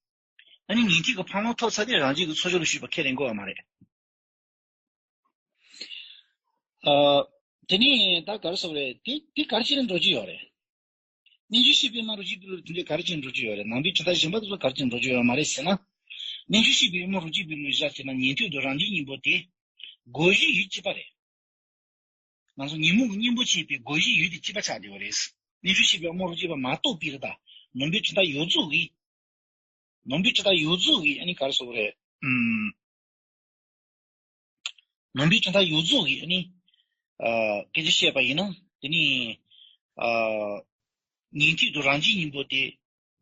ཨ་ནི་ཉན་ཐོས་ཀྱི་འཕགས་ལམ་ཐོབ་ཚར་ཏེ་རང་རྒྱུད་ཀྱི་ཚོགས་ཆུང་ལ་ཞུགས་པ་ཁས་ལེན་དགོས་པ་མ་རེད། ཨ། དེ་ནས་ད་ག་རེ་ཟེར་དགོས་རེད། དེ་དེ་ག་རེ་བྱས་ནས་འགྲོ་རྒྱུ་ཡོད་རེད། རྣལ་འབྱོར་ཤེས་པའི་དབུ་མ་རང་རྒྱུད་པའི་ལུགས་དེ་འདྲ་ག་རེ་བྱས་ནས་འགྲོ་རྒྱུ་ཡོད་རེད། ནང་པའི་གྲུབ་མཐའ་གཞན་པ་དེ་ཚོ་ག་རེ་བྱས་ནས་འགྲོ་རྒྱུ་ཡོད་མ་རེད་ཟེར་ན། རྣལ་འབྱོར་ཤེས་པའི་དབུ་མ་རང་རྒྱུད་པའི་ལུགས་བཞག་བྱས་ན་ཉན་ཐོས་དང་རང་རྒྱུད་གཉིས་པོ་དེ་སྒོ་བཞི་ཡུལ་གཅིག་པ་རེད། ང་ཚོ་ཉོན་མོངས་ཀྱི་གཉེན་པོ་བྱས་པའི་སྒོ་བཞི་ཡུལ་དེ་གཅིག་པ་ཆགས་བསྡད་པ་རེད། རྣལ་འབྱོར་ཤེས་པའི་དབུ་མ་རང་རྒྱུད་པ་མ་གཏོགས་པའི་རེད་ད། ནང་པའི་གྲུབ་མཐའ་ཡོངས་རྫོགས་ཀྱི། ནང་པའི་གྲུབ་མཐའ་ཡོངས་རྫོགས་ཀྱི་ཨ་ནི་ག་རེ་ཟེར་དགོས་རེད། ཨུམ། ནང་པའི་གྲུབ་མཐའ་ཡོངས་རྫོགས་ཀྱི་ཨ་ནི། ཨ། སྐད་ཆ་བཤད་པ་ཡིན་ན་དེ་ནི། ཨ། ཉན་ཐོས་དང་རང་རྒྱུད་གཉིས་པོ་དེ་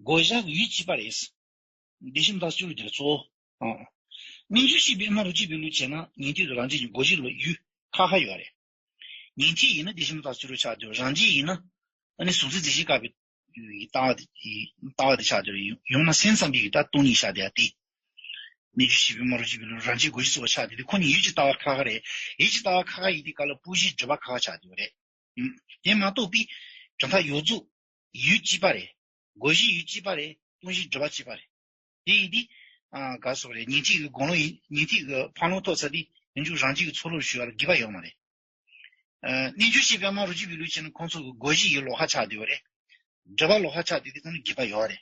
སྒོ་བཞི་ཡུལ་གཅིག་པ་རེད། བདེ་གཤེགས་མཐའ་བཅུ་དྲུག་དེ་ལ་གཙོ་བོ། ཨ། རྣལ་འབྱོར་ཤེས་པའི་དབུ་མ་རང་རྒྱུད་པའི་ལུགས་བྱས་ན་ཉན་ཐོས་དང་རང་རྒྱུད་ཀྱི་སྒོ་བཞི་ལ་ཡུལ་ཁག་ཁག་ཡོད་རེད། ཉན་ཐོས་ཡིན་ན་བདེ་གཤེགས་མཐའ་བཅུ་དྲུག་ཆགས་འདུག། རང་རྒྱུད་ཡིན་ན་ཨ་ནི་གཟུང་འཛིན་རྫས་གཞན་བཀག་པའི་ལྟ་བ་དེ་ལྟ་བ་དེ་ཆགས་འདུག། ཡང་ན་སེམས་ཙམ་པའི་ད་སྟོང་ཉིད་བཞག་བསྡད་ཡ་དེ། རྣལ་འབྱོར་ཤེས་པའི་དབུ་མ་རང་རྒྱུད་པའི་ལུགས་རང་རྒྱུད་སྒོ་བཞི་གཙོ་བོ་ཆགས་བསྡད་དེ། ཁོ་གཉིས་ཡུལ་གྱི་ལྟ་བ་ཁག་ཁག་རེད། ཡུལ་གྱི་ལྟ་བ་ཁག་ཁག་ཡིན་དུས་སྐབས་ལ་སྤུ་བཞིའི་སྒྲིབ་པ་ཁག་ཁག་ཆགས་བསྡད་ཡོད་རེད། དེ་མ་གཏོགས་པའི་གྲུབ་མཐའ་ཡོངས་རྫོགས། ཡུལ་གཅིག་པ་རེད། བསྒོ་གཞི་ཡུལ་གཅིག་པ་རེད། སྟོང་གཞི་སྒྲིབ་པ་གཅིག་པ་རེད། དེ་ཡིན་དུས། ཨ། ག་རེ་ཟེར་དགོས་རེད། ཉན་ཐོས་ཀྱི་དགོངས་ཀློང་ཡིན། ཉན་ཐོས་ཀྱི་འཕགས་ལམ་ཐོབ་ཚར་དུས་ཡང་བསྐྱར་རང་རྒྱུད་ཀྱི་ཚོགས་ལུ་ཞུགས་ཡ་ལ་དགོས་པ་ཡོད་མ་རེད། ཨ། རྣལ་འབྱོར་སྤྱོད་པའི་དབྱེ་བ་རུ་གཅིག་པའི་ལུགས་བྱས་ན་ཁོང་ཚོ་གི་བསྒོ་གཞི་ཡུལ་ལོགས་ཀ་ཆགས་བསྡད་པ་རེད། སྒྲིབ་པ་ལོགས་ཀ་ཆགས་བསྡད་དུས་ཙམ་ལ་དགོས་པ་ཡོད་རེད།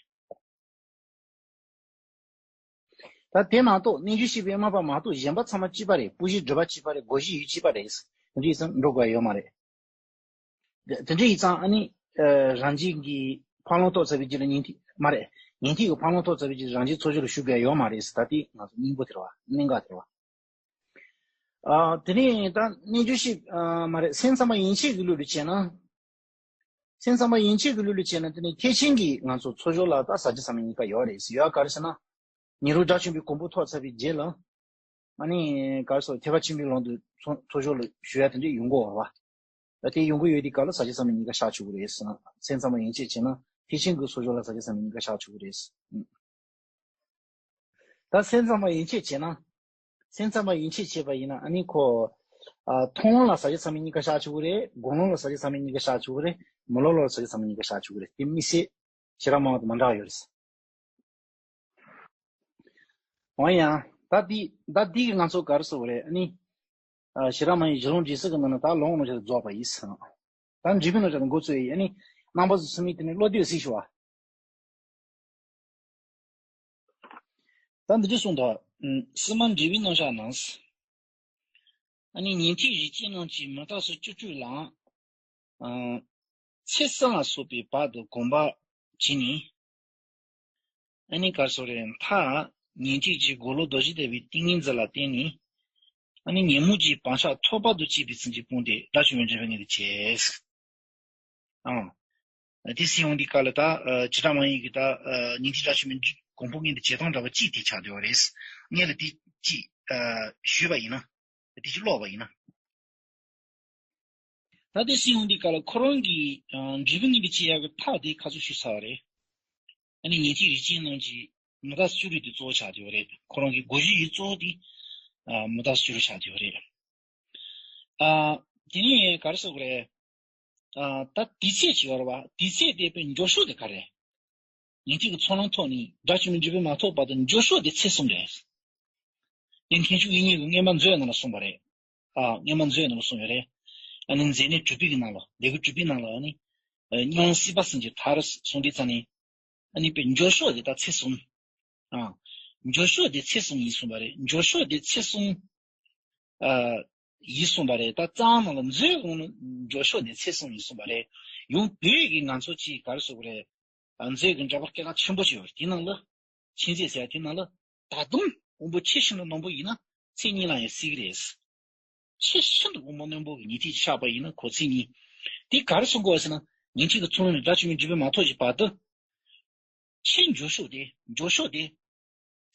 ད་དེ་མ་གཏོགས་རྣལ་འབྱོར་སྤྱོད་པའི་དབྱེ་བ་མ་གཏོགས་གཞན་པ་ཚང་མ་གཅིག་པ་རེད། སྤུ་གཞི་སྒྲིབ་པ་གཅིག་པ་རེད། བསྒོ་གཞི་ཡུལ་གཅིག་པ་རེད། དེ་འདྲ་ཡིན་ཙང་འགྲོ་དགོས་ཡ་ཡོད་མ་རེད། དེ་འདྲ་ཡིན་ཙང་ཨ་ནི། ཨ། རང་རྒྱུད་ཀྱི་འཕགས་ལམ་ཐོབ་ཚར་བའི་རྗེས་ལ་ཉན་ཐོས་མ་རེད། ཉན་ཐོས་ཀྱི་འཕགས་ལམ་ཐོབ་ཚར་བའི་རྗེས་ལ་རང་རྒྱུད་ཚོགས་སྦྱོར་ལ་ཞུགས་དགོས་ཡ་ཡོད་མ་རེད་ཟེར། ད་དེ་ང་ཚོ་སྙིང་པོ་དེ་རེད་བ། གནད་འགག་དེ་རེད་བ། ཨ། དེ་ནས་ད་རྣལ་འབྱོར་སྤྱོད། ཨ། མ་རེད། སེམས་ཙམ་པ་ཡན་ཆད་ཀྱི་ལུགས་ལ་བྱས་ན། སེམས་ཙམ་པ་ཡན་ཆད་ཀྱི་ལུགས་ལ་བྱས་ན་དེ་ནི་ཐེག་ཆེན་གྱི་ང་ཚོ་ཚོགས་སྦྱོར་ལ་ད་ཟག་བཅས་ཟག་མེད་གཉིས་ཀ་ཡོད་རེད་ཟེར། ཡོད། ག་རེ་ཟེར་ན། ཉན་རང་དགྲ་བཅོམ་པའི་གོ་འཕང་ཐོབ་ཚར་བའི་རྗེས་ལ། ཨ་ནི་ག་རེ་ཟེར། ཐེག་པ་ཆེན་པོའི་ལམ་དུ་ཚོགས་ཚོགས་སྦྱོར་ལ་ཞུགས་ཡ་དེ་འདྲ་ཡོང་གི་ཡོད་རེད་བ། ད་དེ་ཡོང་གི་ཡོད་དུས་སྐབས་ལ་ཟག་བཅས་ཟག་མེད་གཉིས་ཀ་བཞག་ཆོག་གི་རེད་ཟེར་ན། སེམས་ཙམ་པ་ཡན་ཆད་བྱས་ན་ཐེག་ཆེན་གྱི་ཚོགས་སྦྱོར་ལ་ཟག་བཅས་ཟག་མེད་གཉིས་ཀ་བཞག་ཆོག་གི་རེད། ད་སེམས་ཙམ་པ་ཡན་ཆད་བྱས་ན། སེམས་ཙམ་པ་ཡན་ཆད་བྱས་པ་ཡིན་ན་ཨ་ནི་ཁོ། ཨ། མཐོང་ལམ་ལ་ཟག་བཅས་ཟག་མེད་གཉིས་ཀ་བཞག་ཆོག་གི་རེད། སྒོམ་ལམ་ལ་ཟག་བཅས་ཟག་མེད་གཉིས་ཀ་བཞག་ཆོག་གི་རེད། མི་སློབ་ལམ་ལ་ཟག་བཅས་ཟག་མེད་གཉིས་ཀ་བཞག་ཆོག་གི་རེད། དེ་དམིགས་བསལ་ཞེ་དྲག་མང་བ་དང་མ་འདྲ་བ་ཡོད་རེད། འོ་ཡ། ད་འདི་ད་འདི་གིས་ང་ཚོ་ག་རེ་ཟེར་དགོས་རེད། ཨ་ནི། ཨ། ཞེ་དྲག་མང་བའི་གཞི་ལུགས་འབྲས་གསུམ་གྱི་ནང་ནས་ད་ལོངས་སྤྱོད་རྫོགས་པ་ཡིན་ཟེར། ད་འབྲས་བུའི་རྣམ་གཞག་ལ་འགོ་བཙུགས་ཡིན། ཨ་ནི་རྣམ་པ་ཚོ་ཚང་མས་དེ་ནས་བློ་གཏད་གཟིགས་ཤོག་ཨ། ད་འདི་འདྲ་གསུངས་འདུག། ཨ། སྲིད་མ་འབྲས་བུའི་རྣམ་གཞག་ནང་། ཨ་ནི་ཉན་ཐོས་རིགས་ཅན་རྣམས་ཀྱིས་མི་རྟག་སོགས་བཅུ་དྲུག་ལའང་། ཨ། ཚེ་གསུམ་ལ་སོགས་པའི་བར་དུ་གོམས་པར་བྱས་ནས། ཨ་ནི་ག་རེ་ཟེར་དགོས་རེད། མཐར་ཉན་ཐོས་ཀྱི་སྒོ་ལོགས་རྡོ་རྗེ་ལྟ་བུའི་ཏིང་ངེ་འཛིན་ལ་བརྟེན་ནས། ཨ་ནི་ཉོན་མོངས་ཀྱི་བག་ཆགས་ཐོགས་པ་དང་བཅས་པའི་ཚུལ་གྱིས་སྤངས་ཏེ་དགྲ་བཅོམ་པའི་འབྲས་བུ་མངོན་དུ་བྱས། ཨ། དེ་ཟེར་ཡོང་དུས་སྐབས་ལ་ད། ཨ། ཇི་ལྟར་མ་ཡིན་གྱི་ད། ཨ། ཉན་ཐོས་དགྲ་བཅོམ་པའི་གོ་འཕང་མངོན་དུ་བྱེད་སྟངས་འདྲ་བ་གཅིག་དེ་ཆགས་བསྡད་པ་རེད། སྔོན་ལ་དེ་གཅིག། ཨ། ཞུས་པ་ཡིན་ན། དེ་གཅིག་ཀློག་པ་ཡིན་ན། ད་དེ་ཟེར་ཡོང་དུས་སྐབས་ལ་ཁོ་རང་གི། ཨ། འབྲས་བུ་མངོན་དུ་བྱེད་ཡག་གི་ཐབས་དེ་ཁ་ཚུར་ཞུས་ཚར་བ་རེད། ཨ་ནི་ཉན་ཐོས་རིགས་ཅན་རྣམས་ཀྱིས་མི་རྟག་སོགས་བཅུ་དྲུག་དེ་གཙོ་བོ་ཆགས་བསྡད་པ་རེད། ཁོ་རང་གི་བསྒོ་གཞི་ཡུལ་གཙོ་བོ་དེ། ཨ། མི་རྟག་སོགས་བཅུ་དྲུག་ཆགས་བསྡད་པ་རེད། ཨ། དེ་ནས་ག་རེ་ཟེར་དགོས་རེད། ཨ། ད་དེ་ཚེ་ཅིག་ཡོད་རེད་བ། དེ་ཚེ་དེ་དཔེ་འགྱོ་ཕྱོགས་དེ་ག་རེ། ཉན་ཐོས་ཀྱི་ཚོགས་ལམ་ཐོབ་ནས་དགྲ་བཅོམ་པའི་འབྲས་བུ་མ་ཐོབ་བར་དུ་འགྱོ་ཕྱོགས་དེ་ཚེ་གསུམ་རེད། དེ་མཁན་ཆུང་དབྱིག་གཉེན་གྱིས་སྔོན་མ་མཛོད་ནང་ལ་གསུངས་པ་རེད། ཨ། སྔོན་མ་མཛོད་ནང་ལ་གསུངས་ཡོད་རེད། ཨ་ནི་མཛད་ནས་གྲུབ་པའི་གི་ནང་ལ། ལས་ཀྱི་གྲུབ་པའི་ནང་ལ། ཨ་ནི། ཨ། མྱ་ངམ་སྲིད་པ་གསུམ་གྱི་མཐར་སོང་དུས་ཙམ་ནས། ཨ་ནི་དཔེ་འགྱོ་ཕྱོགས་དེ་ད་ཚེ་གསུམ། ཨ། འགྱོ་ཕྱོགས་དེ་ཚེ་གསུམ་ཡིན་གསུངས་པ་རེད། འགྱོ་ཕྱོགས་དེ་ཚེ་གསུམ། ཨ། ཡིན་གསུངས་པ་རེད། ད་རྩ་བ་ནང་ལ་མཛོད་ནང་ལ་འགྱོ་ཕྱོགས་དེ་ཚེ་གསུམ་ཡིན་གསུངས་པ་རེད། ཡང་བོད་ཀྱི་ང་ཚོ་ཅིག་ག་རེ་ཟེར་དགོས་རེད། ཨ། མཛོད་ཀྱི་འགྲེལ་པ་སྐད་གྲགས་ཆེན་པོ་ཞིག་ཡོད་རེད། དེའི་ནང་ལ། མཁྱེན་བརྩེ་ཟེར་ཡ་དེའི་ནང་ལ། ད་དུང་དབང་པོ་ཆེས་ཤིན་ཏུ་རྣོན་པོ་ཡིན་ན་ཚེ་གཉིས་ལ་ཡང་སྲིད་ཀྱི་རེད། ཆེས་ཤིན་ཏུ་དབང་པོ་རྣོན་པོ་གི་ཉན་ཐོས་ཆགས་པ་ཡིན་ན་ཁོ་ཚེ་གཉིས། དེ་ག་རེ་གསུང་གི་ཡོད་ཟེར་ན། ཉན་ཐོས་ཀྱི་ཚོགས་ལམ་ནས་དགྲ་བཅོམ་པའི་འབྲས་བུ་མ་ཐོབ་ཀྱི་བར་དུ། ཆེས་འགྱོ་ཕྱོགས་དེ། འགྱོ་ཕྱོགས་དེ།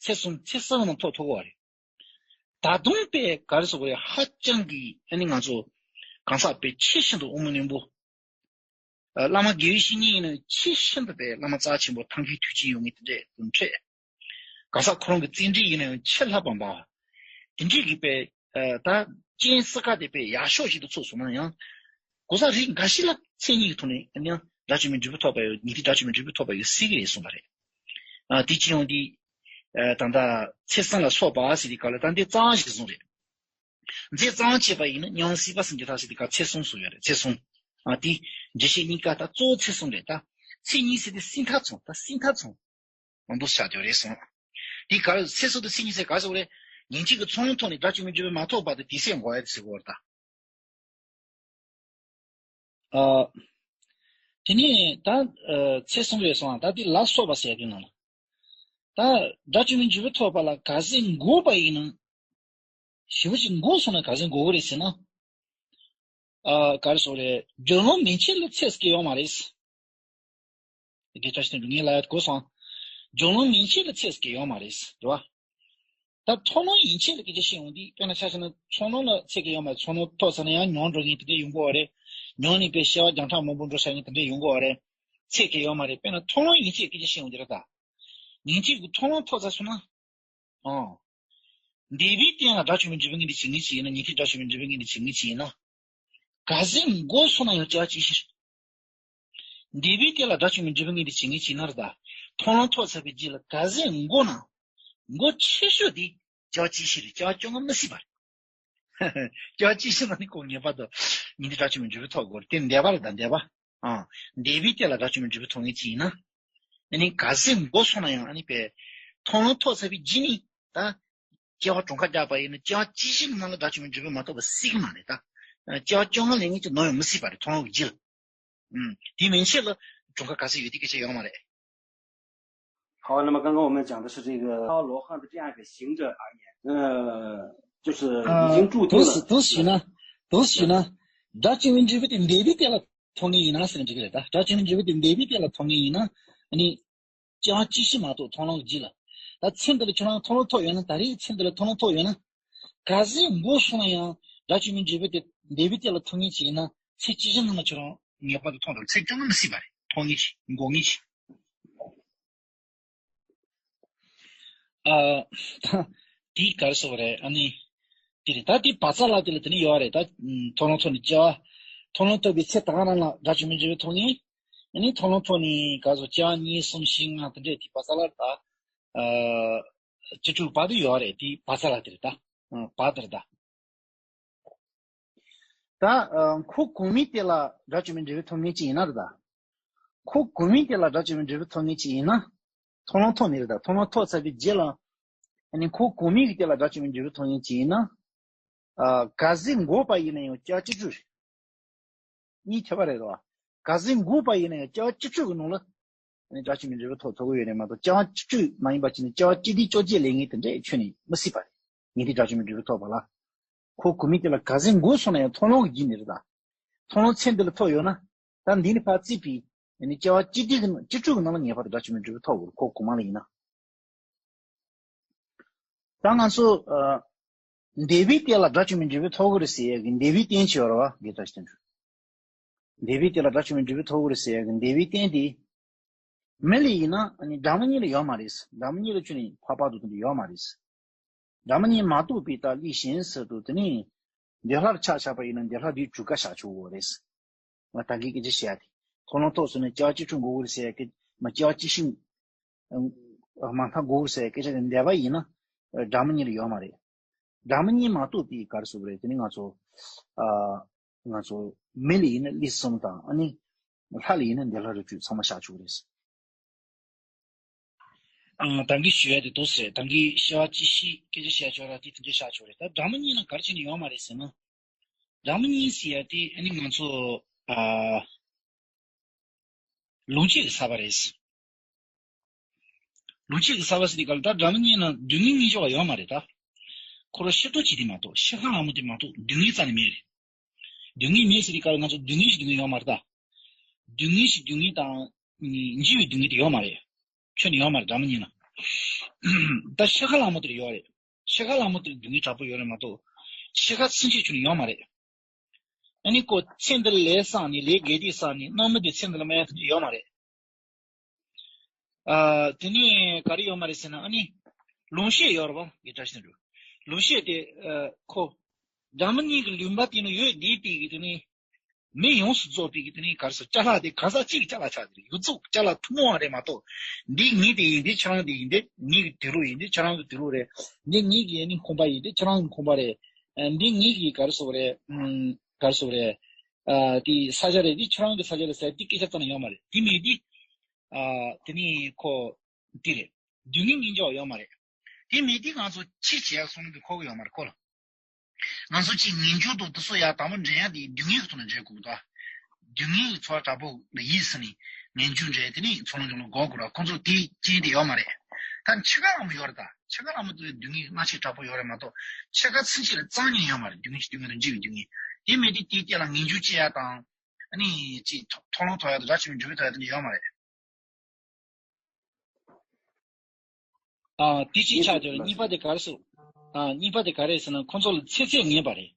ཚེ་གསུམ། ཚེ་གསུམ་ནང་ཐོབ་ཐུབ་ཀྱི་ཡོད་རེད། ད་དུང་དཔེ་ག་རེ་ཟེར་དགོས་རེད། ཧ་ཅང་གི་ཨ་ནི་ང་ཚོ་གང་ཟག་དཔེ་ཆེས་ཤིན་ཏུ་དབང་པོ་རྣོན་པོ། ཨ། བླ་མ་དགེ་བའི་བཤེས་གཉེན་ཡིན་ན་ཡང་ཆེས་ཤིན་ཏུ་དཔེ་བླ་མ་རྩ་ཆེན་པོ་ཐབས་མཁས་མཐུ་ཆེན་ཡོད་མཁན་དེ་འདྲས་དུ་འཕྲད། གང་ཟག་ཁོ་རང་གི་བརྩོན་འགྲུས་ཡིན་ན་ཡང་ཆེས་ལྷག་པ་འབའ། དེ་འདྲས་ཀྱི་དཔེ། ཨ། ད་རྐྱེན་སྲིད་ཀ་དེ་དཔེ་ཡག་ཤོས་ཤིག་ཏུ་ཚུད་སོང་ན་ཡང་། གང་ཟག་རིགས་འགའ་ཞིག་ལ་ཚེ་གཉིས་ཀྱི་ཐོག་ནས་ཡང་དགྲ་བཅོམ་པའི་འབྲས་བུ་ཐོབ་པ་ཡོད། ཉན་ཐོས་དགྲ་བཅོམ་པའི་འབྲས་བུ་ཐོབ་པ་ཡོད་སྲིད་ཀྱི་རེད་གསུངས་པ་རེད། ཨ། དེ་ཅི་ཡོང་དུས། ཨ། ད་ལྟ་ཚེ་གསུམ་ལ་སོགས་པ་ཟེར་དུས་སྐབས་ལ་ད་འདི་རྩ་བ་ཞིག་གསུངས་རེད། མཛད་རྩ་བ་བྱས་པ་ཡིན་ན་མྱ་ངམ་སྲིད་པ་གསུམ་གྱི་མཐར་ཟེར་དུས་སྐབས་ཚེ་གསུམ་གསུངས་ཡོད་རེད། ཚེ་གསུམ། ཨ། དེ་འགྲེལ་བཤད་གཉིས་ཀ་ད་གཙོ་བོ་ཚེ་གསུམ་རེད། ད་ཚེ་གཉིས་ཟེར་དུས་སྲིད་མཐའ་མཚུངས། ད་སྲིད་མཐའ་མཚུངས། མང་པོ་ཆགས་ཡོད་རེད་གསུངས། དེ་ག་རེ། ཚེ་གསུམ་དང་ཚེ་གཉིས་ཟེར་ག་རེ་ཟེར་དགོས་རེད། ཉན་ཐོས་ཀྱི་ཚོགས་ལམ་ཐོག་ནས་དགྲ་བཅོམ་པའི་འབྲས་བུ་མ་ཐོབ་བར་དུ་དེ་ཚེ་འགོར་ཡ་དེ་ཟེར་དགོས་རེད་ད། ཨ། དེ་ནས་ད། ཨ། ཚེ་གསུམ་རེད་གསུངས། ད་དེ་ལ་སོགས་པ་ཟེར་དུས་ནང་ལ། ད་དགྲ་བཅོམ་པའི་འབྲས་བུ་ཐོབ་པ་ལ་ག་ཚད་འགོར་བ་ཡིན་ན། ཞེ་པོ་ཅིག་འགོར་སོང་ན་ག་ཚད་འགོར་གི་རེད་ཟེར་ན། ཨ། ག་རེ་ཟེར་དགོས་རེད། སྦྱོར་ལམ་མན་ཆད་ལ་ཚད་བསྐྱེད་ཡོད་མ་རེད། དགེ་བཀྲ་ཤིས་དོན་གྲུབ་ངས་ལབ་ཡ་གོ་སོང་། སྦྱོར་ལམ་མན་ཆད་ལ་ཚད་བསྐྱེད་ཡོད་མ་རེད། རེད་བ། ད་མཐོང་ལམ་ཡན་ཆད་ལ་སྐད་ཆ་བཤད་ཡོང་དུས་དཔེར་ན་ཆ་བཞག་ན་ཚོགས་ལམ་ལ་ཚད་བསྐྱེད་ཡོད་མ་རེད། ཚོགས་ལམ་ཐོབ་ཚར་ན་ཡང་མྱོང་འགྲོ་མཁན་དེ་འདྲ་ཡོང་གི་ཡོད་རེད། མྱོང་ནས་དཔེ་སྐྱེ་བ་བརྒྱ་ཕྲག་མང་པོ་འགྲོ་བཞག་མཁན་དེ་འདྲ་ཡོང་གི་ཡོད་རེད། ཚད་བསྐྱེད་ཡོད་མ་རེད། དཔེར་ན་མཐོང་ལམ་ཡན་ཆད་སྐད་ཆ་བཤད་ཡོང་དུས་རེད་ད། ཉན་ཐོས་ཀྱི་མཐོང་ལམ་ཐོབ་ཚར་སོང་ན། ཨང་། འདས་པའི་རྟེན་ལ་དགྲ་བཅོམ་པའི་འབྲས་བུ་མངོན་དུ་བྱེད་མཁན་ཅིག་ཡིན་ན། ཉན་ཐོས་དགྲ་བཅོམ་པའི་འབྲས་བུ་མངོན་དུ་བྱེད་མཁན་ཅིག་ཡིན་ན། ག་ཚད་འགོར་སོང་ན་ཡང་སྐྱེ་བ་གཅིག་ཤར། འདས་པའི་སྐད་ལ་སྒྲ་ཆུང་མའི་འབྲས་བུ་ངེས་ཏེ་བྱེད་ངེས་ཅིག་ན་རེད་ད། མཐོང་ལམ་ཐོབ་ཚར་བའི་རྗེས་ལ་གལ་སྲིད་མགོ་ན། མགོ་ཆེ་ཤོས་དེ་སྐྱེ་བ་གཅིག་བཞི་རེད། སྐྱེ་བ་བཅོ་ལྔ་མི་སྲིད་པ་རེད། སྐྱེ་བ་གཅིག་བཞི་ན་ནི་ཁོ་ངེས་པར་དུ་ངེས་ཏེ་སྒྲ་ཆུང་མའི་འབྲས་བུ་ཐོབ་དགོས་རེད། དེ་འདས་པ་རེད་ད་འདས་པ། ཨ། འདས་པའི་སྐད་ལ་སྒྲ་ཆུང་མའི་འབྲས་བུ་ཐོབ་ངེས་ཅིག་ཡིན་ན། ཨ་ནི་གལ་སྲིད་མགོ་སོང་ན་ཡང་ཨ་ནི་པས། མཐོང་ལམ་ཐོབ་ཚར་བའི་རྗེས་ནི་ད། སྐྱེ་བ་གྲངས་ཀ་བརྒྱབ་པ་ཡིན་ན་སྐྱེ་བ་གཅིག་བཞི་ནང་ལ་སྒྲ་ཆུང་མའི་འབྲས་བུ་མ་ཐོབ་པ་སྲིད་ཀྱི་མ་རེད་ད། སྐྱེ་བ་བཅོ་ལྔ་ལས་ངེས་ཅིག་ནོར་ཡང་མི་སྲིད་པ་རེད་མཐོང་ལམ་གྱི་རྗེས་ལ། ཨུམ། དེ་མན་ཆད་ལ་གྲངས་ཀ་ག་ཚོད་ཡོད་དེ་སྐད་ཆ་ཡོད་མ་རེད། 好，那么刚刚我们讲的是这个罗汉的这样一个行者而言，呃，就是已经注定了。啊，同时，同时呢，同时呢，སྒྲ་ཆུང་མའི་འབྲས་བུ་དེ་འདས་པའི་སྐད་ལ་ཐོབ་ངེས་ཡིན་ན་ཟེར་ན་འགྲིག་གི་རེད་ད། སྒྲ་ཆུང་མའི་འབྲས་བུ་དེ་འདས་པའི་སྐད་ལ་ཐོབ་ངེས་ཡིན་ན། ཨ་ནི། སྐྱེ་བ་གཅིག་བཞི་མ་གཏོགས་མཐོང་ལམ་གྱི་རྗེས་ལ། ད་ཚེ་འདི་ལ་ཁྱོད་རང་མཐོང་ལམ་ཐོབ་ཡོད་ན། ད་རེས་ཚེ་འདི་ལ་མཐོང་ལམ་ཐོབ་ཡོད་ན། གལ་སྲིད་མགོ་སོང་ན་ཡང་སྒྲ་ཆུང་མའི་འབྲས་བུ་དེ་འདས་པའི་སྐད་ལ་ཐོབ་ངེས་ཅིག་ཡིན་ན། ཚེ་གཅིག་བཞི་ནང་ལ་ཁྱོད་རང་ངེས་པར་དུ་མཐོང་ཐུབ། ཚེ་བཅོ་ལྔ་མི་སྲིད་པ་རེད། མཐོང་ངེས་ཅིག་མགོ་ངེས་ཅིག་ཨ། ད། དེ་ག་རེ་ཟེར་བ་རེད། ཨ་ནི། དེ་རེད་ད། དེ་བག་ཚ་ལ་དེ་ལ་དེ་ནི་ཡོད་རེད་ད། མཐོང་ལམ་ཐོབ་ནས་སྐྱེ་བ། མཐོང་ལམ་ཐོབ་པའི་ཚེ་ད་ག་རང་ལ་སྒྲ་ཆུང་མའི་འབྲས་བུ་ཐོབ་ངེས། ཨ་ནི་མཐོང་ལམ་ཐོབ་ནས་ག་ཚོད་སྐྱེ་བ་གཉིས་གསུམ་བཞི་ལྔ་དེ་འདྲས་དེ་བག་ཚ་ལ་ད། ཨ། བཅུ་དྲུག་བར་དུ་ཡོད་རེད། དེ་བག་ཚ་ལ་དེ་རེད་ད། ཨ། བར་དེ་རེད་ད། ད། ཨ། འཁོར་གོང་མའི་སྐད་ལ་སྒྲ་ཆུང་མའི་འབྲས་བུ་ཐོབ་ངེས་ཅིག་ཡིན་ན་རེད་ད། འཁོར་གོང་མའི་སྐད་ལ་སྒྲ་ཆུང་མའི་འབྲས་བུ་ཐོབ་ངེས་ཅིག་ཡིན་ན། མཐོང་ལམ་ཐོབ་ནི་རེད་ད། མཐོང་ལམ་ཐོབ་ཚར་བའི་རྗེས་ལ། ཨ་ནི་འཁོར་གོང་མའི་སྐད་ལ་སྒྲ་ཆུང་མའི་འབྲས་བུ་ཐོབ་ངེས་ཅིག་ཡིན་ན། ཨ། གལ་སྲིད་འགོག་པ་ཡིན་ན་ཡང་སྐྱེ་བ་བཅུ་དྲུག་རེད། གཉིས་ཁྱད་པར་རེད་དོ། གལ་སྲིད་འགོག་པ་ཡིན་ན་ཡང་སྐྱེ་བ་བཅུ་དྲུག་གི་ནང་ལ། ཨ་ནི་སྒྲ་ཆུང་མའི་འབྲས་བུ་ཐོབ་ཐུབ་ཀྱི་ཡོད་རེད་མ་གཏོགས། སྐྱེ་བ་བཅུ་དྲུག་མ་ཡིན་པ་བྱས་ནས་སྐྱེ་བ་གཅིག་བདུན་བཅོ་བརྒྱད་ལས་ངེས་དེ་འདྲས་ཁྱོན་ནས་མི་སྲིད་པ་རེད། ངེས་ཏེ་སྒྲ་ཆུང་མའི་འབྲས་བུ་ཐོབ་པ་ལ། འཁོར་གོང་མའི་སྐད་ལ་གལ་སྲིད་འགོག་སོང་ན་ཡང་མཐོང་ལམ་གྱི་རྒྱུ་ནི་རེད་ད། མཐོང་ལམ་ཚེ་འདི་ལ་ཐོབ་ཡོད་ན། ད་འདི་ནི་ཕར་བརྩིས་པའི། ཨ་ནི་སྐྱེ་བ་གཅིག་བདུན་གྱི་བཅུ་དྲུག་གི་ནང་ལ་ངེས་པར་དུ་སྒྲ་ཆུང་མའི་འབྲས་བུ་ཐོབ་དགོས་རེད། འཁོར་གོང་མ་ལ་ཡིན་ན། ད་ང་ཚོ། ཨ། འདས་པའི་སྐད་ལ་སྒྲ་ཆུང་མའི་འབྲས་བུ་ཐོབ་དགོས་རེད་ཟེར་ཡག་གི་འདས་པའི་རྟེན་ཅིག་ཡོད་རེད་བ། དགེ་ལྡན་ཞིག་དང་། འདས་པའི་སྐད་ལ་སྒྲ་ཆུང་མའི་འབྲས་བུ་ཐོབ་དགོས་རེད་ཟེར་ཡག་གི་འདས་པའི་རྟེན་དེ། མི་ལ་ཡིན་ན་ཨ་ནི་སྒྲ་མི་སྙན་ལ་ཡོད་མ་རེད། སྒྲ་མི་སྙན་ལ་ཁྱོན་ནས་ཕར་ཕར་འདུག་དེ་འདྲ་ཡོད་མ་རེད། སྒྲ་མི་སྙན་མ་གཏོགས་པའི་ད་ལུས་གཞན་ཟེར་དུས་དེ་ནི། འདོད་ལྷར་ཆགས་ཆགས་པ་ཡིན་ན་འདོད་ལྷ་དེའི་གྲུ་ཁ་བཞག་ཆོག་གི་རེད། ང་ད་གིན་སྐད་ཆ་བཤད་ཡ་དེ། མཐོང་ལམ་ཐོབ་སོང་ན་སྐྱེ་བ་བཅུ་དྲུག་འགོག་གི་རེད་ཟེར་ཡ་སྐད། མ་སྐྱེ་བ་གཅིག་ཤིང་། མ་མཐའ་འགོག་གི་རེད་ཟེར་ཡ་སྐད་ཆ་དེ་འདས་པ་ཡིན་ན། སྒྲ་མི་སྙན་ལ་ཡོད་མ་རེད། སྒྲ་མི་སྙན་མ་གཏོགས་པའི་ག་རེ་ཟེར་དགོས་རེད། དེ་ནི་ང་ཚོ། ཨ། ང་ཚོ་མི་ལ་ཡིན་ན་ལུས་གསུམ་དང་ཨ་ནི། ལྷ་ལ་ཡིན་ན་འདོད་ལྷ་རིགས་དྲུག་ཚང་མ་བཞག་ཆོག་གི་རེད། ཨང་། ད་གིན་ཞུ་ཡ་དེ་འདུག་ཟེར། ད་གིན་སྐྱེ་བ་གཅིག་ཤི་སྐད་ཆ་བཤད་ཆོག་ར་དེ་དེ་འདྲ་བཤད་ཆོག་རེད། ད་སྒྲ་མི་སྙན་ལ་ག་རེ་བྱས་ནས་ཡོད་མ་རེད་ཟེར་ན། སྒྲ་མི་སྙན་ཟེར་ཡ་དེ་ཨ་ནི་ང་ཚོ། ཨ། ལུང་བཅད་ཀྱི་ས་པ་རེད། ལུང་བཅད་ཀྱི་ས་པ་ཟེར་དུས་སྐབས་ལ་ད་སྒྲ་མི་སྙན་ལ་སྡུག་བསྔལ་སྙན་ཆ་བ་ཡོད་མ་རེད་ད། ཁོ་རང་ཤི་དོ་ཅི་དེ་མ་གཏོགས། ཤི་ཁ་ལ་མོ་དེ་མ་གཏོགས་སྡུག་བསྔལ་རྩ་ནས་མེད་རེད། སྡུག་བསྔལ་མེད་ཟེར་དུས་སྐབས་ལ་ང་ཚོ་སྡུག་བསྔལ་ཞིག་སྡུག་བསྔལ་ཡོད་མ་རེད་ད། སྡུག་བསྔལ་ཞིག་སྡུག་བསྔལ་དང་། འཇིགས་པའི་སྡུག་བསྔལ་དེ་ཡོད་མ་རེད། ཁྱོན་ནས་ཡོད་མ་རེད་སྒྲ་མི་སྙན་ལ། ད་ཤི་ཁ་ལ་མོ་དེར་ཡོད་རེད། ཤི་ཁ་ལ་མོ་དེར་སྡུག་བསྔལ་དྲག་པོ་ཡོད་རེད་མ་གཏོགས། ཤི་ཁ་ཚུན་ཆད་ཁྱོན་ནས་ཡོད་མ་རེད། ཨ་ནི་ཁོ་ཚེ་འདི་ལ་ལས་བསགས་ནས་ལས་དགེ་སྡིག་བསགས་ནས་རྣམ་སྨིན་དེ་ཚེ་འདི་ལ་མ་ཡོང་དེ་འདྲ་ཡོད་མ་རེད། ཨ། དེ་ནས་ག་རེ་ཡོད་མ་རེད་ཟེར་ན་ཨ་ནི། ལུང་བཤད་ཡོད་རེད་པ། དགེ་བཀྲ་ཤིས་དོན་གྲུབ། ལུང་བཤད་དེ། ཨ། ཁོ། སྒྲ་མི་སྙན་གྱི་ལུང་པ་དེ་ནི་ཡོད་དེ་དེ་གི་དེ་ནི། མི་ཡོངས་སུ་རྫོགས་པའི་གི་དེ་ནི་ག་རེ་ཟེར། ཅ་ལག་དེ་གང་ཟག་གཅིག་གི་ཅ་ལག་ཆགས་ཏེ་རེད། ཡོངས་རྫོགས་ཅ་ལག་ཐུན་མོང་བ་རེད་མ་གཏོགས། འདི་ངའི་དེ་ཡིན། འདི་ཁྱེད་རང་དེ་ཡིན། འདི་ངའི་གི་དུག་ལོག་ཡིན། འདི་ཁྱེད་རང་གི་དུག་ལོག་རེད། འདི་ངའི་གི་ཨ་ནི་ཁང་པ་ཡིན། འདི་ཁྱེད་རང་གི་ཁང་པ་རེད། ཨ། འདི་ངའི་གི་ག་རེ་ཟེར་དགོས་རེད། ཨམ། ག་རེ་ཟེར་དགོས་རེད། ཨ། དེ་ས་ཆ་རེད། འདི་ཁྱེད་རང་གི་ས་ཆ་རེད་ཟེར་དེ་སྐད་ཆ་ཙམ་ཡང་ཡོད་མ་རེད། དེ་མེད་དུས། ཨ། དེ་ནི་ཁོ། དེ་རེད། སྡུག་བསྔལ་སྙན་ཆ་བ་ཡོད་མ་རེད། དེ་མེད་དུས་ང་ཚོ་ཅི་བྱེད་ཡག་གསུང་གི་འདུག་གོ་གི་ཡོད་མ་རེད་ཁོ་ལ། ང་ཚོ་ཅིག་ངན་སྐྱུག་དང་དེ་ཚོ་ཡག་དང་པོ་འདྲེན་ཡག་དེ་སྡུག་བསྔལ་གྱི་ཐོག་ནས་འདྲེན་དགོས་ཀྱི་འདུག་སྡུག་བསྔལ་གྱི་ཚོར་བ་དྲག་པོ་ལ་ཡིད་ཟིན་ནས་ངན་སྐྱུག་འདྲེན། དེ་ནས་ཚོགས་ལམ་སྦྱོང་ལ་འགོག་དགོས་ར། ཁོང་ཚོ་དེའི་རྐྱེན་དེ་ཡོད་མ་རེད། ད་འཆི་ཁ་ལ་མོ་ཡོད་རེད། ད་འཆི་ཁ་ལ་མོ་དེ་ལ་སྡུག་བསྔལ་སྣ་ཆེ་དྲག་པོ་ཡོད་རེད་མ་གཏོགས། འཆི་ཁ་ཚུན་ཆད་ལ་རྩ་ནས་ཡོད་མ་རེད། སྡུག་བསྔལ་གྱི་སྡུག་བསྔལ་དང་འཇིགས་པའི་སྡུག་བསྔལ། དེ་མེད་དུས་དེའི་སྐད་ལ་ངན་སྐྱུག་བྱེད་ཡག་དང་། ཨ་ནི་ཅིག་མཐོང་ལམ་ཐོབ་ཡག་དང་སྒྲ་ཆེན་པོའི་འབྲས་བུ་ཐོབ་ཡག་དེ་འདྲ་ཡོད་མ་རེད། ཨ། དེ་གཅིག་ཆགས་བསྡད་ཡོད་རེད། གཉིས་པ་དེ་ག་རེ་ཟེར། ཨ། གཉིས་པ་དེ་ག་རེ་ཟེར་ན་ཁོང་ཚོ་ལ་ཚེ་ཚད་ངེས་པ་རེད།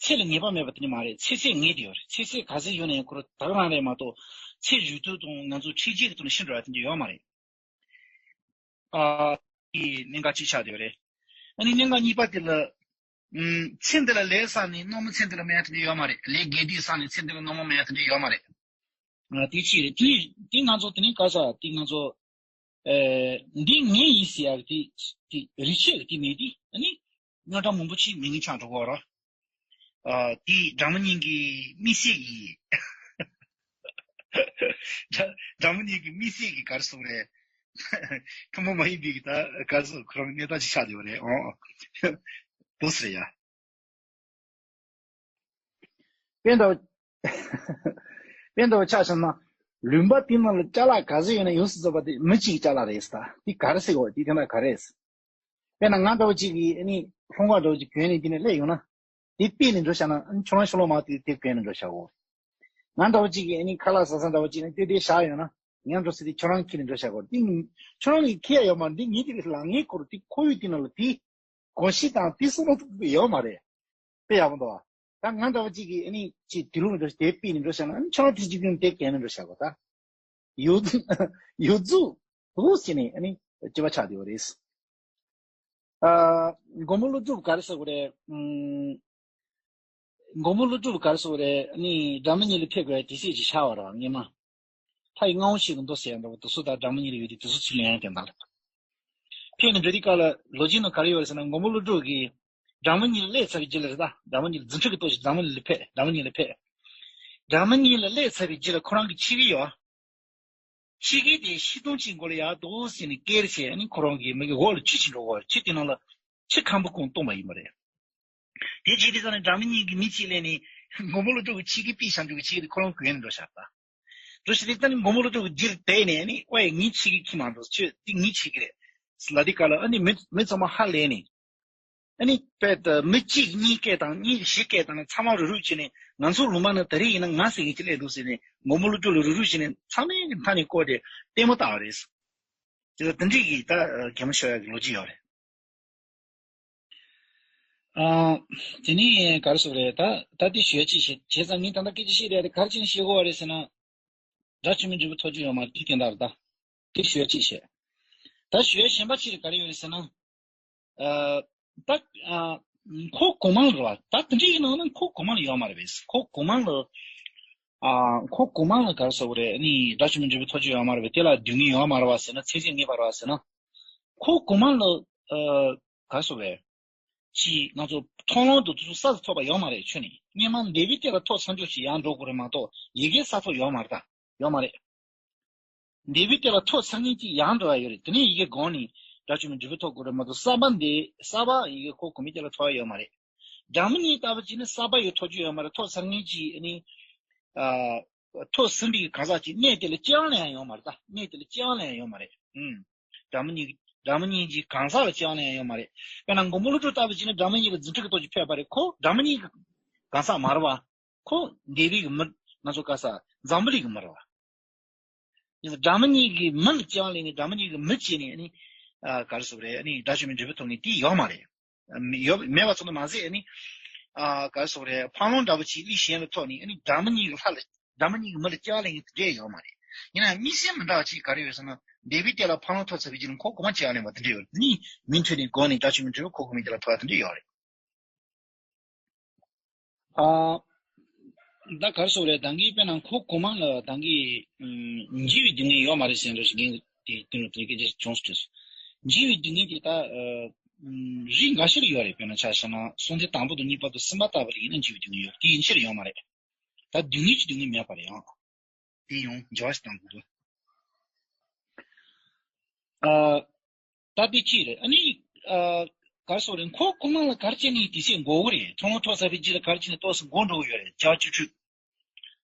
ཚེ་ལ་ངེས་པ་མེད་པ་དེ་འདྲ་མ་རེད། ཚེ་ཚད་ངེས་བསྡད་ཡོད་རེད། ཚེ་ཚད་ག་ཚོད་ཡོད་ན་ཡང་ཁོ་རང་ད་ག་རང་རེད་མ་གཏོགས། ཚེ་རིང་ཐུང་དང་ང་ཚོ་འཕྲུལ་ཆས་ཀྱི་ཐོག་ནས་ཤི་འགྲོ་ཡག་དེ་འདྲ་ཡོད་མ་རེད། ཨ། དེ་གནད་འགག་གཅིག་ཆགས་བསྡད་ཡོད་རེད། ཨ་ནི་གནད་འགག་གཉིས་པ་དེ་ལ། ཨུམ། ཚེ་འདི་ལ་ལས་བསགས་ནས་རྣམ་སྨིན་ཚེ་འདི་ལ་མེད་ཡག་དེ་འདྲ་ཡོད་མ་རེད། ལས་དགེ་སྡིག་བསགས་ནས་ཚེ་འདི་ལ་རྣམ་སྨིན་མེད་ཡག་དེ་འདྲ་ཡོད་མ་རེད། ང་དེ་ཅི་རེད། དེ་དེ་ང་ཚོ་དེ་ནི་ག་ས་དེ་ང་ཚོ་ཨེ་འདི་ངའི་ཡིན་ཟེར་ཡག་དེ་དེ་རིག་བྱེད་ཀྱི་དེ་མེད་དེ། ཨ་ནི་རྙོག་དྲ་མང་པོ་ཅིག་མི་ངན་ཆགས་འགྲོ་གོ་ར། ཨ་དེ་སྒྲ་མི་སྙན་གྱི་དམིགས་བསལ་གྱི་སྒྲ་སྒྲ་མི་སྙན་གྱི་དམིགས་བསལ་གྱི་ག་རེ་ཟེར་རེད། ཐུན་མོང་མ་ཡིན་པའི་གི་ད་ག་རེ་ཟེར། ཁོ་རང་གནས་སྟངས་ཅིག་ཆགས་བསྡད་པ་རེད། ཨོ་འདུག་ཟེར་ཡ། དཔེ་འདྲ་བོ། དཔེ་འདྲ་བོ་ཆ་བཞག་ན། ལུང་པ་དེ་ནང་ལ་ཅ་ལག་ག་ཚོད་ཡོད་ན་ཡོངས་སུ་རྫོགས་པ་དེ་མི་གཅིག་གི་ཅ་ལག་རེད་ཟེར། ད་དེ་ག་རེ་ཟེར་གོ། དེ་དེ་འདྲ་ག་རེ་ཟེར། དཔེར་ན་ང་འདྲ་བོ་གཅིག་གིས་ཨ་ནི་ལྷུང་བ་འདྲ་བོ་གཅིག་གྱོན་ནས་དེ་ནས་སླེབས་ཡོང་ན། དེ་ཕུད་ནས་འགྲོ་བཞག་ན། ཨ་ནི་ཁྱོད་རང་ཕྱི་ལོགས་མར་དེ་དེ་གྱོན་ནས་འགྲོ་བཞག་གོ། ང་འདྲ་བོ་གཅིག་གིས་ཨ་ནི་ཁ་ལག་ཟ་ས་འདྲ་བོ་གཅིག་ནས་དེ་དེ་བཞག་ཡོང་ན། ངས་འགྲོ་ས་དེ་ཁྱོད་རང་འཁྱེར་ནས་འགྲོ་བཞག་གོ། དེ་ཁྱོད་རང་གིས་འཁྱེར་ཡ་ཡོད་མ་རེད། འདི་ངའི་དེ་རེད་ལ། ངའི་ཁོར་དེ་ཁོར་ཡུག་དེ་ནང་ལ་དེ་གོམས་གཤིས་དང་དེ་བསམ་བློ་ཡོད་མ་རེད། དཔེ་ཡག་པོ་འདུག་བ། ད་ང་འདྲ་བ་གཅིག་གིས་ཨ་ནི་ཅིག་དེ་ལུགས་འདྲ་དེ་ཕུད་ནས་འགྲོ་བཞག་ན། ཨ་ནི་ཁྱོད་རང་དེ་གཅིག་གྱོན་དེ་གྱོན་ནས་འགྲོ་བཞག་གོ། ད་ཡོད་ཡོད་ཚུལ་ཡོད་ཚུལ་འདུག་ཟེར་ནས་ཨ་ནི་སྐྱེ་བ་ཆགས་བསྡད་པ་རེད། ཨ། མགོན་པོ་ཀླུ་སྒྲུབ་ག་རེ་ཟེར་དགོས་རེད། ཨུམ། མགོན་པོ་ཀླུ་སྒྲུབ་ག་རེ་ཟེར་དགོས་རེད། ཨ་ནི་སྒྲ་མི་སྙན་ལ་ཕེབས་དགོས་དུས་ཚོད་ཅིག་ཆགས་པ་རེད་སྔོན་མ། ལྷ་ཡི་མངའ་དབང་ཞིག་གི་མདོ་ཟེར་ཡ་འདྲ་བོ་དེ་ཚོ་དང་སྒྲ་མི་སྙན་ལ་ཡོད་དུས་དེ་ཚོ་ཚུར་ལེན་ཡ་དེ་འདྲ་རེད། ཕེབས་ནས་འགྲོ་དུས་སྐབས་ལ་ལོ་རྒྱུས་ནང་ག་རེ་ཡོད་རེད་ཟེར་ན། མགོན་པོ་ཀླུ་སྒྲུབ་ཀྱིས་སྒྲ་མི་སྙན་ལ་སླེབས་ཚར་བའི་རྗེས་ལ་རེད། ད་སྒྲ་མི་སྙན་ལ་རྫུ་འཕྲུལ་གྱི་སྟོབས་ཀྱིས་སྒྲ་མི་སྙན་ལ་ཕེབས། སྒྲ་མི་སྙན་ལ་ཕེབས། སྒྲ་མི་སྙན་ལ་སླེབས་ཚར་བའི་རྗེས་ལ་ཁོ་རང་གི་ཆིབས་ཀྱི་ཡོད། ཕྱི་རྒྱལ་དེ་ཤིང་སྡོང་གཅིག་མགོ་ལ་ཡར་འདུག་ཟེར་ནས་བཀལ་བྱས། ཨ་ནི་ཁོ་རང་གི་མིག་གི་འོག་ལ་ཆུ་ཅིག་འགྲོ་གོ། ཆུ་དེ་ནང་ལ་ཆུ་ཁམ་བུ་གང་བཏུངས་པ་ཡིན་པ་རེད། དེ་བྱས་དུས་ཙམ་ནས་སྒྲ་མི་སྙན་གྱི་མི་གཅིག་སླེབས་ནས་མགོན་པོ་ཀླུ་སྒྲུབ་ཀྱི་ཆིབས་ཀྱི་པི་བཞག་འཇུག་གི་ཆིབས་ཀྱི་དེ་ཁོ་རང་གྱོན་ནས་འགྲོ་བཞག་པ། འགྲོ་བཞིན་དུ་ད་ནི་མགོན་པོ་ཀླུ་སྒྲུབ་ཀྱི་རྗེས་ལ་བསྡད་ནས། ཨ་ནི་ཨོ་ཡ་ངའི་ཆིབས་ཀྱི་ཁྱེར་མ་འདུག་ཁྱོད་འདི་ངའི་ཆིབས་ཀྱི་རེད། ལབ་དུས་སྐབས་ལ་ཨ་ནི་མི་མི་ཚང་མ་ཧ་ལས་ནས། ཨ་ནི་དཔེ་ད་མི་གཅིག་གཉིས་སྐད་དང་གཉིས་བཞི་སྐད་དང་ཚང་མ་རུབ་རུབ་བྱས་ནས། ང་ཚོ་ལུང་པ་ན་ད་རེས་ཡིན་ན་ང་ཟེར་མཁན་ཅིག་སླེབས་འདུག་ཟེར་ནས། མགོན་པོ་ཀླུ་སྒྲུབ་ལ་རུབ་རུབ་བྱས་ནས་ཚང་མའི་མཐའ་ནས་བསྐོར་ཏེ་ལྟད་མོ་ལྟ་བ་རེད། དེ་ལ་དེ་འདྲས་ཀྱི་ད་གད་མོ་ཤོར་ཡག་གི་ལོ་རྒྱུས་ཡོད་རེད། ཨ། དེ་ནས་ག་རེ་ཟེར་དགོས་རེད། ད་ད་དེ་ཞུ་ཡ་ཅིག་བྱས། བྱས་ཙང་ངས་ད་ལྟ་སྐད་ཆ་བཤད་བསྡད་དེ་ག་རེ་བྱས་ནས་བཤད་དགོས་པ་རེད་ཟེར་ན། སྒྲ་ཆུང་མའི་འབྲས་བུ་ཐོབ་རྒྱུ་ཡོད་མ་རེད། དེ་དེ་འདྲ་རེད། ད་དེ་ཞུ་ཡ་ཅིག་བྱས། ད་ཞུ་ཡ་གཞན་པ་ཅིག་ག་རེ་ཡོད་རེད་ཟེར་ན། ཨ། ད་ཨ། ཁོ་གོང་མ་ལ་རེད་བ། ད་དེ་འདྲ་ཡིན་ནའང་ཁོ་གོང་མ་ལ་ཡོད་མ་རེད་པས། ཁོ་གོང་མ་ལ། ཨ། ཁོ་གོང་མ་ལ་ག་རེ་ཟེར་དགོས་རེད། ཨ་ནི་སྒྲ་ཆུང་མའི་འབྲས་བུ་ཐོབ་རྒྱུ་ཡོད་མ་རེད་པས། དེ་ལ་སྡུག་བསྔལ་ཡོད་མ་རེད་བ་ཟེར་ན། ཚད་ཚད་ངེས་པ་རེད་བ་ཟེར་ན། ཁོ་གོང་མ་ལ། ཨ། ག་རེ་ཟེར་དགོས་རེད། ཅིག་ང་ཚོ་མཐོང་ལམ་དུ་དེ་ཚོ་ས་ལ་ཐོབ་པ་ཡོད་མ་རེད། ཁྱོན་ནས་སྔོན་མ་འདས་པའི་དེ་ལ་ཐོབ་ཚར་འཇོག་ཅིག་ཡར་འགྲོ་དགོས་རེད་མ་གཏོགས། ཡི་གེ་ས་ཐོབ་ཡོད་མ་རེད། ད་ཡོད་མ་རེད། འདས་པའི་དེ་ལ་ཐོབ་ཚར་མཁན་ཅིག་ཡར་འགྲོ་ཡ་ཡོད་རེད། དེ་ནས་ཡི་གེ་སྒང་ནས་སྒྲ་ཆུང་མའི་འབྲས་བུ་ཐོབ་དགོས་རེད་མ་གཏོགས། གསར་པ་འདི་གསར་པ་ཡི་གེ་ཁོ་གོང་མའི་དེ་ལ་ཐོབ་ཡ་ཡོད་མ་རེད། སྒྲ་མི་སྙན་ལྟ་བུ་བྱས་ན་གསར་པ་ཡི་གེ་ཐོབ་རྒྱུ་ཡོད་མ་རེད། ཐོབ་ཚར་མཁན་ཅིག་ཨ་ནི། ཨ། ཐོབ་ཟིན་པའི་གང་ཟག་ཅིག་གནས་དེ་ལ་སྐྱེ་བ་ལེན་ཡ་ཡོད་མ་རེད། ད་གནས་དེ་ལ་སྐྱེ་བ་ལེན་ཡ་ཡོད་མ་རེད། ཨུམ། སྒྲ་མི་སྙན། སྒྲ་མི་སྙན་གྱི་གང་ཟག་ལ་སྐྱེ་བ་ལེན་ཡ་ཡོད་མ་རེད། དཔེར་ན་མགོན་པོ་ཀླུ་སྒྲུབ་ལྟ་བུ་བྱས་ན་སྒྲ་མི་སྙན་ལ་རྫུ་འཕྲུལ་གྱི་སྟོབས་ཀྱིས་ཕེབས་པ་རེད། ཁོ་སྒྲ་མི་སྙན་གྱི་གང་ཟག་མ་རེད་བ། ཁོ་འདས་པའི་གི་མི། ང་ཚོ་ག་ས་འཛམ་བུ་གླིང་གི་མི་རེད་བ། ཡིན་ཙང་སྒྲ་མི་སྙན་གྱི་མི་ལ་སྐྱེ་བ་ལེན་ནས་སྒྲ་མི་སྙན་གྱི་མི་བྱས་ནས་ནི། ཨ། ག་རེ་ཟེར་དགོས་རེད། ཨ་ནི་སྒྲ་ཆུང་མའི་འབྲས་བུ་ཐོབ་མཁན་དེ་ཡོད་མ་རེད། ཡོད་མེད་པ་ཚོ་ནི་མ་ཟད། ཨ་ནི། ཨ། ག་རེ་ཟེར་དགོས་རེད། འཕང་ལུང་འདྲ་པོ་ཅིག་གླུ་གཞན་ལ་ཐོགས་ནས། ཨ་ནི་སྒྲ་མི་སྙན་གྱི་ལྷ་ལ། སྒྲ་མི་སྙན་གྱི་མི་ལ་སྐྱེ་བ་ལེན་མཁན་དེ་འདྲས་ཡོད་མ་རེད། ཡིན་ན་དམིགས་བསལ་མི་འདྲ་བ་ཅིག་ག་རེ་ཡོད་ཟེར་ན། འདས་པའི་དེ་ལ་འཕང་ལུང་ཐོབ་ཚར་བའི་རྗེས་ལ་ཁོ་གོང་མ་སྐྱེ་བ་ལེན་པ་དེ་འདྲས་ཡོད་རེད། དེ་ནས་མུ་མཐུད་ནས་སྒོ་ནས་སྒྲ་ཆུང་མའི་འབྲས་བུ་ཁོ་གོང་མའི་དེ་ལ་ཐོབ་པ་དེ་འདྲས་ཡོད་རེད། ཨ། ད་ག་རེ་ཟེར་དགོས་རེད། ད་གིན་དཔེར་ན་ཁོ་གོང་མ་ལ་ད་གིན། ཨུམ། འཇིགས་པའི་སྡུག་བསྔལ་ཡོད་མ་རེད་ཟེར་འདྲ་ཞིག་རྒན་དེ་དེ་ནས་དེ་སྐད་ཆ་བྱུང་སོང་། འཇིགས་པའི་སྡུག་བསྔལ་དེ་ད། ཨ། ཨུམ། རིགས་འགའ་ཤས་ལ་ཡོད་རེད། དཔེར་ན་ཆ་བཞག་ན་སྲོག་འཛིན་དང་པོ་དང་གཉིས་པ་དང་གསུམ་པ་ལྟ་བུ་ལ་ཡིན་ན་འཇིགས་པའི་སྡུག་བསྔལ་ཡོད་རེད། དེ་ཡིན་ཕྱིར་ཡོད་མ་རེད། ད་སྡུག་བསྔལ་གྱི་སྡུག་བསྔལ་མེད་པ་རེད་ཨང་། དེ་ཡང་འགྱུར་བ་ཞིག་གཏང་དགོས་འདུག་ཨ། ད་དེ་གཅིག་རེད། ཨ་ནི། ཨ། ག་རེ་ཟེར་དགོས་རེད། ཁོ་གོང་མ་ལ་ག་རེ་བྱས་ནས་དེ་ཚོ་དགོས་ཀྱི་རེད། མཐོང་ལམ་ཐོབ་ཚར་བའི་རྗེས་ལ་ག་རེ་བྱས་ནས་ཏོག་ཙམ་འགོར་འགྲོ་གི་ཡོད་རེད། བྱ་བཅུ་དྲུག་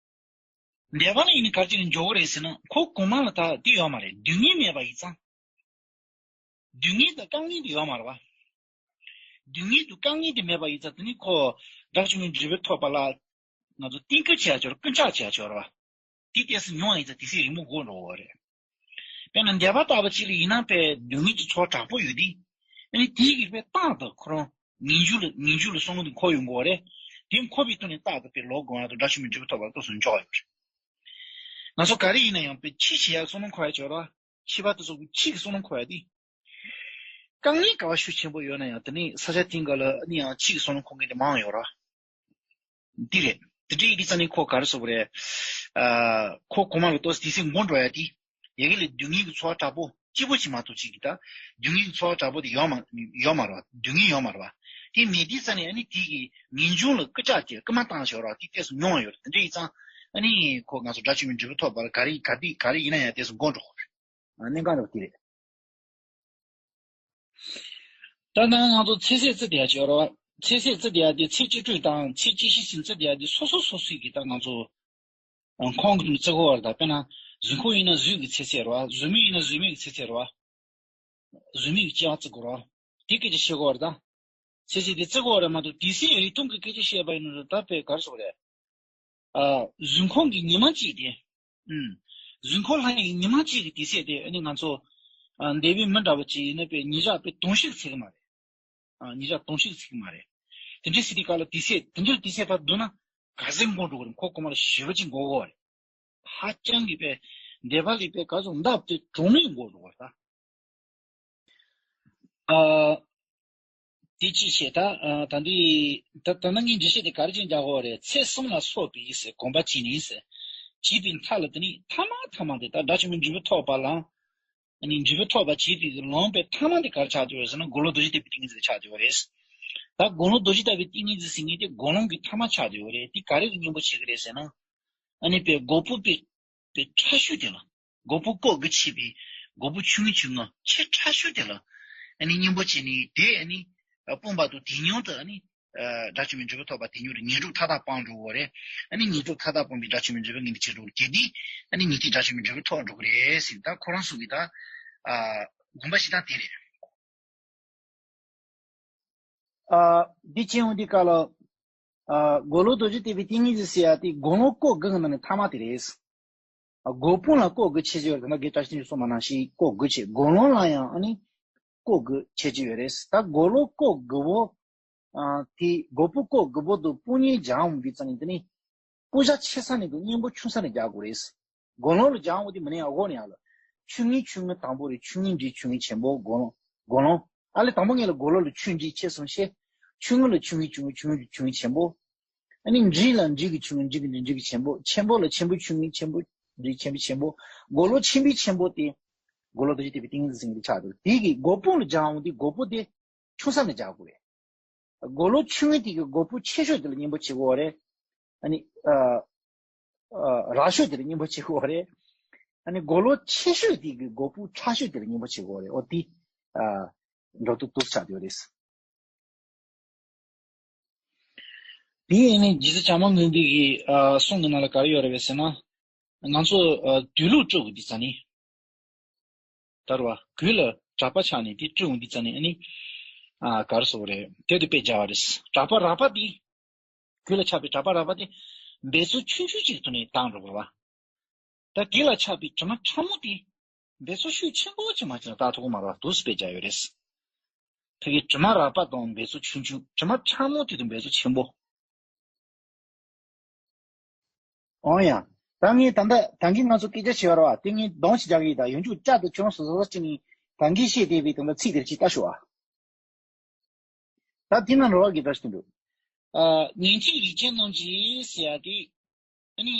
འདས་པ་ལ་ཡིན་ནའི་ག་རེ་བྱས་ནས་འགྱོ་གི་རེད་ཟེར་ན། ཁོ་གོང་མ་ལ་ད་དེ་ཡོད་མ་རེད། སྡུག་བསྔལ་མེད་པ་ཡིན་ཙང་། སྡུག་བསྔལ་དང་དཀའ་ངལ་དེ་ཡོད་མ་རེད་བ། སྡུག་བསྔལ་དང་དཀའ་ངལ་དེ་མེད་པ་ཡིན་ཙང་། དེ་ནི་ཁོ་སྒྲ་ཆུང་མའི་འབྲས་བུ་ཐོབ་པ་ལ་ང་ཚོ་རྟིང་སྐུལ་བྱེད་ཡ་ཆོག་རེད། སྐུལ་ལྕག་བྱེད་ཡ་ཆོག་རེད་བ། དེ་ཏོག་ཙམ་མྱོང་བ་ཡིན་ཙང་དེ་ཚོ་རིང་པོ་འགོར་འགྲོ་གི་རེད། དཔེར་ན་འདས་པ་ལྟ་བུ་ཅིག་ལ་ཡིན་ན་དཔེ་སྡུག་བསྔལ་གྱི་ཚོར་བ་དྲག་པོ་ཡོད་དུས། ཨ་ནི་དེའི་གི་དཔེ་རྟག་ཏུ་ཁོ་རང་ངེས་འབྱུང་ལ། ངེས་འབྱུང་ལ་བསམ་བློ་དེ་འཁོར་ཡོང་གི་ཡོད་རེད། དེ་འཁོར་བའི་ཐོག་ནས་རྟག་ཏུ་དཔེ་ལོག་དགོས་ཡ་དང་སྒྲ་ཆུང་མའི་འབྲས་བུ་ཐོབ་པ་ལ་ཏོག་ཙམ་འཇོག་ཡོད་རེད། ང་ཚོ་ག་རེ་ཡིན་ན་ཡང་དཔེ་འཆི་བྱེད་ཡ་བསམ་བློ་འཁོར་ཡ་ཅིག་ཡོད་རེད་བ། འཆི་བ་དེ་ཚོ་གི་འཆི་གི་བསམ་བློ་འཁོར་ཡ་དེ། དཀའ་ངལ་ག་པར་ཤུགས་ཆེན་པོ་ཡོད་ན་ཡང་། དེ་ནི་ས་ཆ་དེའི་སྒང་ལ་ཨ་ནི་ཡང་འཆི་གི་བསམ་བློ་འཁོར་མཁན་དེ་མང་ཡོད་རེད་བ། འདི་རེད། དེ་འདྲ་ཡིན་དུས་ཙང་ནི་ཁོ་ག་རེ་ཟེར་དགོས་རེད། ཨ། ཁོ་གོང་མ་ལ་ཏོག་ཙམ་དུས་ཚོད་འགོར་འགྲོ་ཡ་དེ། ཡ་གི་ལས་སྡུག་བསྔལ་གྱི་ཚོར་བ་དྲག་པོ་སྐྱིད་པོ་ཅིག་མ་གཏོགས་ཅིག་གི་ད། སྡུག་བསྔལ་གྱི་ཚོར་བ་དྲག་པོ་དེ་ཡོད་མ་ཡོད་མ་རེད་བ། སྡུག་བསྔལ་ཡོད་མ་རེད་བ། དེ་མེད་དུས་ཙང་ནི་ཨ་ནི་དེ་གི་ངེས་འབྱུང་ལ་སྐུལ་ལྕག་གིས་སྐུལ་མ་བཏང་བཞག་རོགས་དེ་ཏོག་ཙམ་མྱོང་ཡོད་རེད། དེ་འདྲ་ཡིན་ཙང་ཨ་ནི་ཁོ་ང་ཚོ་དགྲ་བཅོམ་པའི་འབྲས་བུ་ཐོབ་པར་ག་རེ་ག་དུས་ག་རེ་ཡིན་ན་ཡང་ཏོག་ཙམ་འགོར་འགྲོ་གི་རེད། གནད་འགག་འདྲ་བ་དེ་རེད། ད་ནང་ང་ཚོ་ཚེ་ཚད་བརྩི་བསྡད་ཡ་ཅིག་ཡོད་རེད་བ། ཚེ་ཚད་བརྩི་བསྡད་ཡ་དེ་ཚེ་བཅུ་དྲུག་དང་ཚེ་བཅུ་བཞི་ཟིན་བརྩི་བསྡད་ཡ་དེ་སོ་སོ་སོ་སོའི་གི་ད་ང་ཚོ་ཁོང་གི་དོན་བརྩི་དགོས་བ་རེད། ད་དཔེར་ན་གཟུགས་ཁོག་ཡིན་ན་གཟུགས་ཀྱི་ཚེ་ཚད་རེད་བ། གཟུགས་མེད་ཡིན་ན་གཟུགས་མེད་ཀྱི་ཚེ་ཚད་རེད་བ། གཟུགས་མེད་ཀྱི་སྐྱེ་བ་བརྩི་དགོས་རེད་བ། དེ་སྐད་ཆ་བཤད་དགོས་བ་རེད་ད། ཚེ་ཚད་དེ་བརྩི་དགོས་བ་རེད་མ་གཏོགས་དུས་ཚོད་རིག་སྟོང་གི་སྐད་ཆ་བཤད་པ་ཡིན་ན་ད་དཔེ་ག་རེ་ཟེར་དགོས་རེད། ཨ། གཟུགས་ཁོག་གི་ཉི་མ་གཅིག་དེ། ཨུམ། གཟུགས་ཁོག་ལྷག་ཡའི་ཉི་མ་གཅིག་གི་དུས་ཚོད་དེ་ཨ་ནི་ང་ཚོ། ཨ། འདས་པའི་མི་འདྲ་བ་ཅིག་ཡིན་ན་དཔེ་ཉིན་ཞག་དཔེ་དུང་ཕྱུར་ཚིག་མ་རེད། ཨ། ཉིན་ཞག་དུང་ཕྱུར་ཚིག་མ་རེད། དེ་འདྲའི་སྲིད་དེ་ག་ལ་དུས་ཚོད་དེ་འདྲའི་དུས་ཚོད་བར་བསྡུར་ན་ག་ཚོད་འགོར་འགྲོ་གི་རེད། ཁོ་ཁོ་མར་ཞེ་པོ་ཅིག་འགོར་གི་རེད། ཧ་ཅང་གི་དཔེ་འདས་པ་ལས་དཔེ་ག་ཚོད་འདབ་དེ་གྲོང་ནས་འགོར་འགྲོ་གི་རེད་ད། ཨ། དེ་ཅི་བྱེད་ད། ཨ། ད་འདི་ད་ད་ནང་གི་འགྲེལ་བཤད་དེ་ག་རེ་ཅིག་རྒྱག་དགོས་རེད། ཚེ་གསུམ་ལ་སོགས་པའི་ཟེར་གོམས་པ་བྱས་ནས་ཟེར། བྱས་པའི་མཐའ་ལ་དེ་ནི་ཐ་མ་ཐ་མ་དེ་ད་དགྲ་བཅོམ་པའི་འབྲས་བུ་ཐོབ་པ་ལ། ཨ་ནི་འབྲས་བུ་ཐོབ་པ་བྱས་པའི་ལམ་པའི་ཐ་མ་དེ་ག་རེ་ཆགས་བསྡད་ཡོད་ཟེར་ན་དགུང་ལོ་རྡོ་རྗེ་ལྟ་བུའི་ཏིང་ངེ་འཛིན་ཆགས་བསྡད་ཡོད་རེད། ད་དགུང་ལོ་རྡོ་རྗེ་ལྟ་བུའི་ཏིང་ངེ་འཛིན་ཟེར་མཁན་དེ་དགུང་ལོ་གི་ཐ་མ་ཆགས་བསྡད་ཡོད་རེད། དེ་ག་རེ་གི་གཉེན་པོ་བྱེད་ཀྱི་རེད་ཟེར་ན། ཨ་ནི་དཔེ་སྒོ་ཕུག་པའི་པའི་ཕྲ་ཤོས་དེ་ལ། སྒོ་ཕུག་ལྐོག་དགུ་ཕྱེ་བའི་སྒོ་ཕུག་ཆུང་ངུ་ཆུང་ངུ་ཆེས་ཕྲ་ཤོས་དེ་ལ། ཨ་ནི་གཉེན་པོ་བྱས་ནས་དེ་ཨ་ནི་སྤོང་བར་དུ་དེ་ཉུང་དུ་ཨ་ནི་དགྲ་བཅོམ་པའི་འབྲས་བུ་ཐོབ་པ་དེ་ཉུང་དུ་ངན་སོང་ཐ་དད་སྤངས་འགྲོ་བ་རེད། ཨ་ནི་ངན་སོང་ཐ་དད་སྤངས་པའི་དགྲ་བཅོམ་པའི་འབྲས་བུ་ངེས་འདི་ཆེ་འགྲོ་གི་དེ། ཨ་ནི་ངེས་འདི་དགྲ་བཅོམ་པའི་འབྲས་བུ་ཐོབ་འགྲོ་གི་རེད་ཟེར། ད་ཁོ་རང་ཚོ་གི་ད་དགོངས་པ་བཞེས་སྟངས་དེ་རེད། ཨ། འདི་བྱེད་འོང་དུས་སྐབས་ལ། ཨ། དགུང་ལོ་རྡོ་རྗེ་ལྟ་བུའི་ཏིང་ངེ་འཛིན་ཟེར་ཡ་དེ་དགུང་ལོ་ལྐོག་དགུ་གི་ནང་ནས་ཐ་མ་དེ་རེད། ཨ། སྒོ་ཕུག་ལ་ལྐོག་དགུ་ཕྱེ་ཀྱི་ཡོད་རེད། ད་ལྟ་རྒན་བཀྲ་ཤིས་ཕྲིན་ལས་གསུངས་པ་ནང་བཞིན་ལྐོག་དགུ་བྱེད། དགུང་ལོ་ལ་ཡང་ཨ་ནི་ལྐོག་དགུ་ཕྱེ་ཀྱི་ཡོད་རེད། ད་དགུང་ལོ་ལྐོག་དགུ་བོ། ཨ། དེ་སྒོ་ཕུག་ལྐོག་དགུ་བོ་དུ་སྤུ་ཉེ་སྦྱང་འོང་དུས་ཙང་ནས་དེ་ནི། སྤུ་ཞྭ་ཆེ་ས་ནས་དང་གཉེན་པོ་ཆུང་ས་ནས་རྒྱག་དགོས་རེད། དགུང་ལོ་ལ་སྦྱང་འོང་དུས་མི་ནས་ཨ་གོ་ནས་ཨ་ལ། ཆུང་ངུའི་ཆུང་ངུ་དང་པོ་རེད། ཆུང་ངུའི་འབྲིང་ཆུང་ངུའི་ཆེན་པོ། དགུང་ལོ། དགུང་ལོ། ཨ་ལས་དང་པོ་ངས་ལ་དགུང་ལོ་ལ་ཆུང་འབྲིང་ཆེ་གསུམ་བཤད། ཆུང་ངུ་ལ་ཆུང་ངུའི་ཆུང་ངུ་ཆུང་ངུའི་ཆུང་ངུ་ཆེན་པོ། ཨ་ནི་འབྲིང་ལ་འབྲིང་གི་ཆུང་ངུ་འབྲིང་གི་འབྲིང་འབྲིང་གི་ཆེན་པོ། ཆེན་པོ་ལ་ཆེན་པོའི་ཆུང་ངུའི་ཆེན་པོ། འབྲིང་ཆེན་པོའི་ཆེན་པོ། དགུང་ལོ་ཆེན་པོའི་ཆེན་པོ་དེ། དགུང་ལོ་རྡོ་རྗེ་ལྟ་བུའི་ཏིང་ངེ་འཛིན་ཟེར་མཁན་དེ་ཆགས་འདུག་དེ་གི་སྒོ་ཕུག་ལ་སྦྱང་འོང་དུས་སྒོ་ཕུག་དེ། ཆུང་ས་ནས་རྒྱག་དགོས་རེད། དགུང་ལོ་ཆུང་ངུ་དེ་གི་སྒོ་ཕུག་ཆེ་ཤོས་དེ་ལ་གཉེན་པོ་བྱེད་དགོས་རེད། ཨ་ནི། ཨ། ཨ། རགས་ཤོས་དེ་ལ་གཉེན་པོ་བྱེད་དགོས་རེད། ཨ་ནི་དགུང་ལོ་ཆེ་ཤོས་དེ་གི་སྒོ་ཕུག་ཕྲ་ཤོས་དེ་ལ་གཉེན་པོ་བྱེད་དགོས་རེད། འོ་དེ། ཨ། འགྲོ་དུས་དུས་ཆགས་ཡོད་རེད། དེ་ཡིན་ནའི་རྗེ་བཙུན་བྱམས་པ་མགོན་པོའི་གི། ཨ། གསུང་གི་ནང་ལ་ག་རེ་ཡོད་རེད་པས་ཟེར་ན། ང་ཚོ། ཨ། དུས་ལུགས་དཀྲུག་གི་འདི་ཙ་ནི། ད་རུང་བ། གོས་ལ་གྲྭ་པ་ཆགས་ནས་དེ་སྤྲུལ་འོང་འདི་ཙ་ནས་ཨ་ནི། ཨ། ག་རེ་ཟེར་དགོས་རེད། དེ་དུ་དཔེ་སྦྱར་བ་རེད། གྲྭ་པ་རགས་པ་དེ། གོས་ལ་ཆགས་པའི་གྲྭ་པ་རགས་པ་དེ། འབད་རྩོལ་ཆུང་ཆུང་ཅིག་ཐོག་ནས་བཏང་འགྲོ་དགོས་པ། ད་གོས་ལ་ཆགས་པའི་དྲི་མ་ཕྲ་མོ་དེ། འབད་རྩོལ་ཤུགས་ཆེན་པོ་ཅིག་མ་བྱས་ན་བཏང་ཐུབ་ཀྱི་མ་རེད་པ། དུས་སུ་དཔེ་སྦྱར་ཡོད་རེད། ཕ་གི་དྲི་མ་རགས་པ་དང་འབད་རྩོལ་ཆུང་ཆུང་། དྲི་མ་ཕྲ་མོ་དེ་དང་འབད་རྩོལ་ཆེན་པོ། འོ་ཡ། ད་ངས་ད་ལྟ་ད་གིན་ང་ཚོ་སྐད་ཆ་བྱས་པ་རེད་པ། དེ་ངས་གདོང་ཞིག་རྒྱག་གི་ཡིན། ད་ཡོན་ཆུ་བཅའ་དུ་ཆུང་སོ་སོ་ཅིག་ནས་ད་གིན་བཤད་བསྡད་པའི་དང་ད་ཚིག་དེར་ཅིག་ལྟ་ཞོག་ཨ། ད་དེ་ན་རོ་བ་གི་ད་ཞིག་འདུག་ཨ། ཉན་ཐོས་རིགས་ཅན་རྣམས་ཀྱི་ཟེར་ཡ་དེ། ཨ་ནི།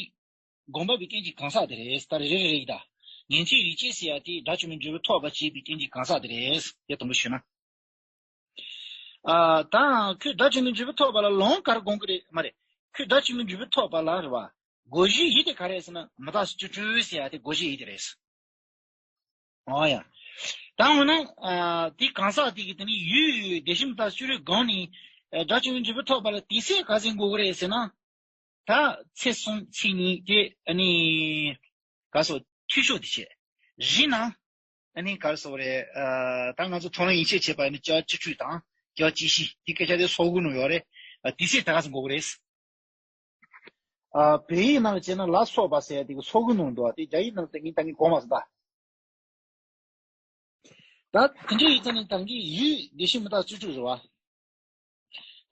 སྒོམ་པ་པའི་རྟེན་གྱི་གང་ཟག་དེ་རེད། ད་རེ་རེ་རེ་རེ་ཡིན་ད། ཉན་ཐོས་རིགས་ཅན་ཟེར་ཡ་དེ་དགྲ་བཅོམ་པའི་འབྲས་བུ་ཐོབ་པར་བྱེད་པའི་རྟེན་གྱི་གང་ཟག་དེ་རེད། དེ་དང་པོ་ཞུས་ན། ཨ། ད་ཁོས་དགྲ་བཅོམ་པའི་འབྲས་བུ་ཐོབ་པ་ལ་ལམ་ག་རེ་སྒོམ་གི་རེད་མ་རེད། ཁོས་དགྲ་བཅོམ་པའི་འབྲས་བུ་ཐོབ་པ་ལ་རེད་པ། སྒོམ་བྱེད་ཡུལ་དེ་ག་རེ་རེད་ཟེར་ན་མི་རྟག་སོགས་བཅུ་དྲུག་ཟེར་ཡ་དེ་སྒོམ་བྱེད་ཡུལ་དེ་རེད། ཨོ་ཡ། ད་འོ་ན། ཨ། དེ་གང་ཟག་དེ་གི་དེ་ནི་ཡུལ་ཡུལ་བདེ་གཤེགས་མི་རྟག་སོགས་བཅུ་དྲུག་སྒོམ་ནས། ཨ། དགྲ་བཅོམ་པའི་འབྲས་བུ་ཐོབ་པ་ལ་དུས་ཚོད་ག་ཚོད་འགོར་གི་རེད་ཟེར་ན། ད་ཚེ་གསུམ་ཚེ་གཉིས་དེ་ཨ་ནི། ག་སོ་འཐུས་ཤོར་དེ་བྱས། བཞི་ན། ཨ་ནི་ག་རེ་ཟེར་དགོས་རེད། ཨ། ད་ང་ཚོ་མཐོང་ལམ་ཡན་ཆད་བྱས་པ་ཡིན་ན་སྐྱེ་བ་བཅུ་དྲུག་དང་སྐྱེ་བ་བཅུ་བཞི་དེ་སྐད་ཆ་དེ་སོ་དགུ་ནང་ཡོད་རེད། ཨ། དུས་ཚོད་ད་ག་ཚོད་འགོར་གི་རེད། ཨ། བོད་ཡིག་ནང་བྱས་ན་ལ་སོགས་པ་ཟེར་ཡ་དེ་གི་སོ་དགུ་ནང་འདུག་ཨ། དེ་རྒྱ་ཡིག་ནང་དེ་ངས་ད་ངས་གོ་མ་སོང་ད། ད་དེ་འདྲ་ཡིན་ཙང་ནི་ད་གིན་ཡུལ་བདེ་གཤེགས་མི་རྟག་སོགས་བཅུ་དྲུག་རེད་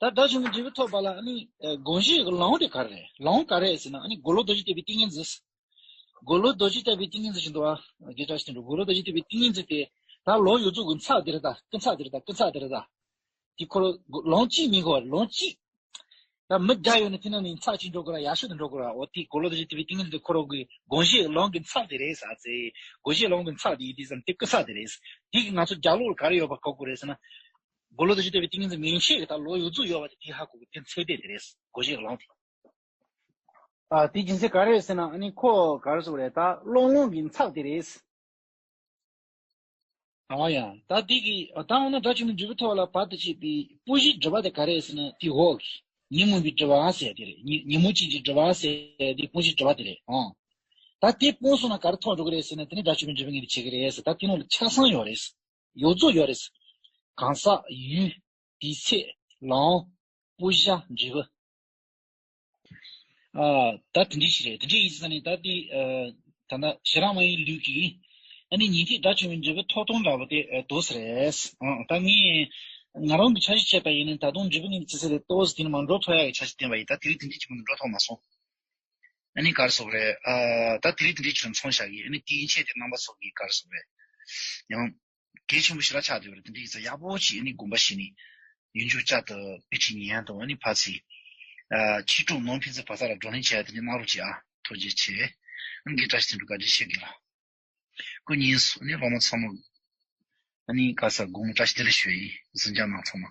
པ། ད་དགྲ་བཅོམ་པའི་འབྲས་བུ་ཐོབ་པ་ལ་ཨ་ནི་སྒོམ་བྱེད་ཀྱི་ལམ་དེ་ག་རེ་རེད། ལམ་ག་རེ་རེད་ཟེར་ན་ཨ་ནི་དགུང་ལོ་རྡོ་རྗེ་ལྟ་བུའི་ཏིང་ངེ་འཛིན། དགུང་ལོ་རྡོ་རྗེ་ལྟ་བུའི་ཏིང་ངེ་འཛིན་ཞིག་འདུག་པ། དགེ་བཀྲ་ཤིས་དོན་གྲུབ། དགུང་ལོ་རྡོ་རྗེ་ལྟ་བུའི་ཏིང་ངེ་འཛིན་དེ་ད་ལོ་ཡོངས་རྫོགས་ཀྱི་མཚམས་དེ་རེད་ད། སྐུ་མཚམས་དེ་རེད་ད། སྐུ་མཚམས་དེ་རེད་ད། དེ་ཁོ་ལོ་ལམ་གཅིག་མིན་གོ། ལམ་གཅིག་ད་མི་བརྒྱ་ཡོད་ན་དེ་ནང་ནས་ཚགས་གཅིག་འགྲོ་དགོས་ར། ཡག་ཤོས་དེ་འགྲོ་དགོས་ར། འོ་དེ་གོ་ལོ་རྡོ་རྗེ་ཐེག་པའི་ཏིང་ངེ་འཛིན་དེ་ཁོ་རང་གི་དགོངས་གཞི་ལམ་གྱི་ཚགས་དེ་རེད་ཟེར་ཨ་ཙི། དགོངས་གཞི་ལམ་གྱི་ཚགས་དེ་ཡིན་དུས་ཙམ་དེ་སྐུ་ཚགས་དེ་རེད། དེ་གི་ང་ཚོ་རྒྱབ་ལོགས་ལ་ག་རེ་ཡོད་པ་གོ་དགོས་རེད་ཟེར་ན། གོ་ལོ་རྡོ་རྗེ་ཐེག་པའི་ཏིང་ངེ་འཛིན་མན་ཆད་ཀྱི་ད་ལོ་ཡོངས་རྫོགས་ཡོད་པ་དེ་དེ་ཧ་གོ་དགོས། དེ་ཚད་ལྡན་དེ་རེད། དགོངས་གཞི་ལམ་དེ། ཨ་དེ་རྒྱུ་མཚན་ག་རེ་རེད་ཟེར་ན། ཨ་ནི་ཁོ་ག་རེ་ཟེར་དགོས་རེད། ད་ཀློང་ལམ་གྱི་ཚགས་དེ་རེད། ཨ་ཡ། ད་འདི་གི་ད་འོ་ན་དགྲ་བཅོམ་པའི་འབྲས་བུ་ཐོབ་པ་ལ་བར་དུ་གཅོད་པའི་སྤོང་བྱའི་སྒྲིབ་པ་དེ་ག་རེ་ཟེར་ན། དེ་འོག་གི་ཉོན་མོངས་པའི་སྒྲིབ་པ་ཟེར་དེ་རེད། ཉོན་ཉོན་མོངས་ཅན་གྱི་སྒྲིབ་པ་ཟེར་དེ་སྤོང་བྱའི་སྒྲིབ་པ་དེ་རེད་ཨང་། ད་དེ་སྤངས་སོང་ན་ག་རེ་ཐོབ་འགྲོ་གི་རེད་ཟེར་ན། དེ་ནི་དགྲ་བཅོམ་པའི་འབྲས་བུ་ངེས་པར་བྱེད་ཀྱི་རེད་ཟེར། ད་དེ་ནང་ལ་ཆ་ཚང་ཡོད་རེད། ཡོངས་རྫོགས་ཡོད་རེད། གང་ཟག་ཡུལ། དུས་ཚོད། ལམ། སྤོང་བྱ། འབྲས་བུ། ཨ། ད་དེ་འདྲ་ཞིག་རེད། དེ་འདྲ་ཡིན་ཙང་ནི་ད་དེ་ཨ། ད་ལྟ་ཞེ་དྲག་མ་ཡིན་ལུགས་ཀྱིས་ཨ་ནི་ཉན་ཐོས་དགྲ་བཅོམ་པའི་འབྲས་བུ་ཐོབ་སྟངས་འདྲ་པོ་དེ་ཨ། འདུག་ས་རེད། ཨ། ད་ངས་ང་རང་གི་འཆར་གཞི་བྱས་པ་ཡིན་ན། ད་དུང་འབྲས་བུ་ངེས་པར་བྱེད་ས་དེ་ཏོག་ཙམ་དེ་ནས་མར་འགྲོ་ཐུབ་ཡག་གི་འཆར་གཞི་བསྟན་པ་ཡིན། ད་དེ་རིང་དེ་འདྲའི་ཅིག་མ་གཏོགས་འགྲོ་ཐུབ་མ་སོང་། ཨ་ནི་ག་རེ་ཟེར་དགོས་རེད། ཨ། ད་དེ་རིང་དེ་འདྲའི་ཅིག་ལ་མཚོན་བཞག་གི། ཨ་ནི་དེ་ཡན་ཆད་དེ་རྣམ་པ་ཚོ་གིས་ག་རེ་ཟེར་དགོས་རེད། ཡང་གལ་ཆེན་པོ་ཞེ་དྲག་ཆགས་བསྡད་པ་རེད། དེ་འདྲ་ཡིན་ཙང་ཡག་པོ་ཅིག་ཨ་ནི་དགོངས་པ་བཞེས་ནས་ཡིག་འཇུག་བསྐྱར་དུ་དཔེ་ཁྲིད་ཉན་ཡག་དང་། ཨ་ནི་ཕར་ཚུར་ཨ། ཕྱི་དྲོ་ནང་ཕན་ཚུན་བར་ས་ལ་བགྲོ་གླེང་བྱེད་ཡག་དེ་འདྲ་གནང་རོགས་གྱིས་ཨ། ཐུགས་རྗེ་ཆེ། ཨ་ནི་ངས་བཀྲ་ཤིས་བདེ་ལེགས་བཀའ་དྲིན་ཆེ་གི་ལ། སྐུ་ཉིད་སུ་ནི་སློབ་མ་ཚང་མ། ཨ་ནི་ག་ས་དགོང་མོ་བཀྲ་ཤིས་བདེ་ལེགས་ཞུ་ཡི། གཟིམ་འཇག་གནང་ཚང་མ།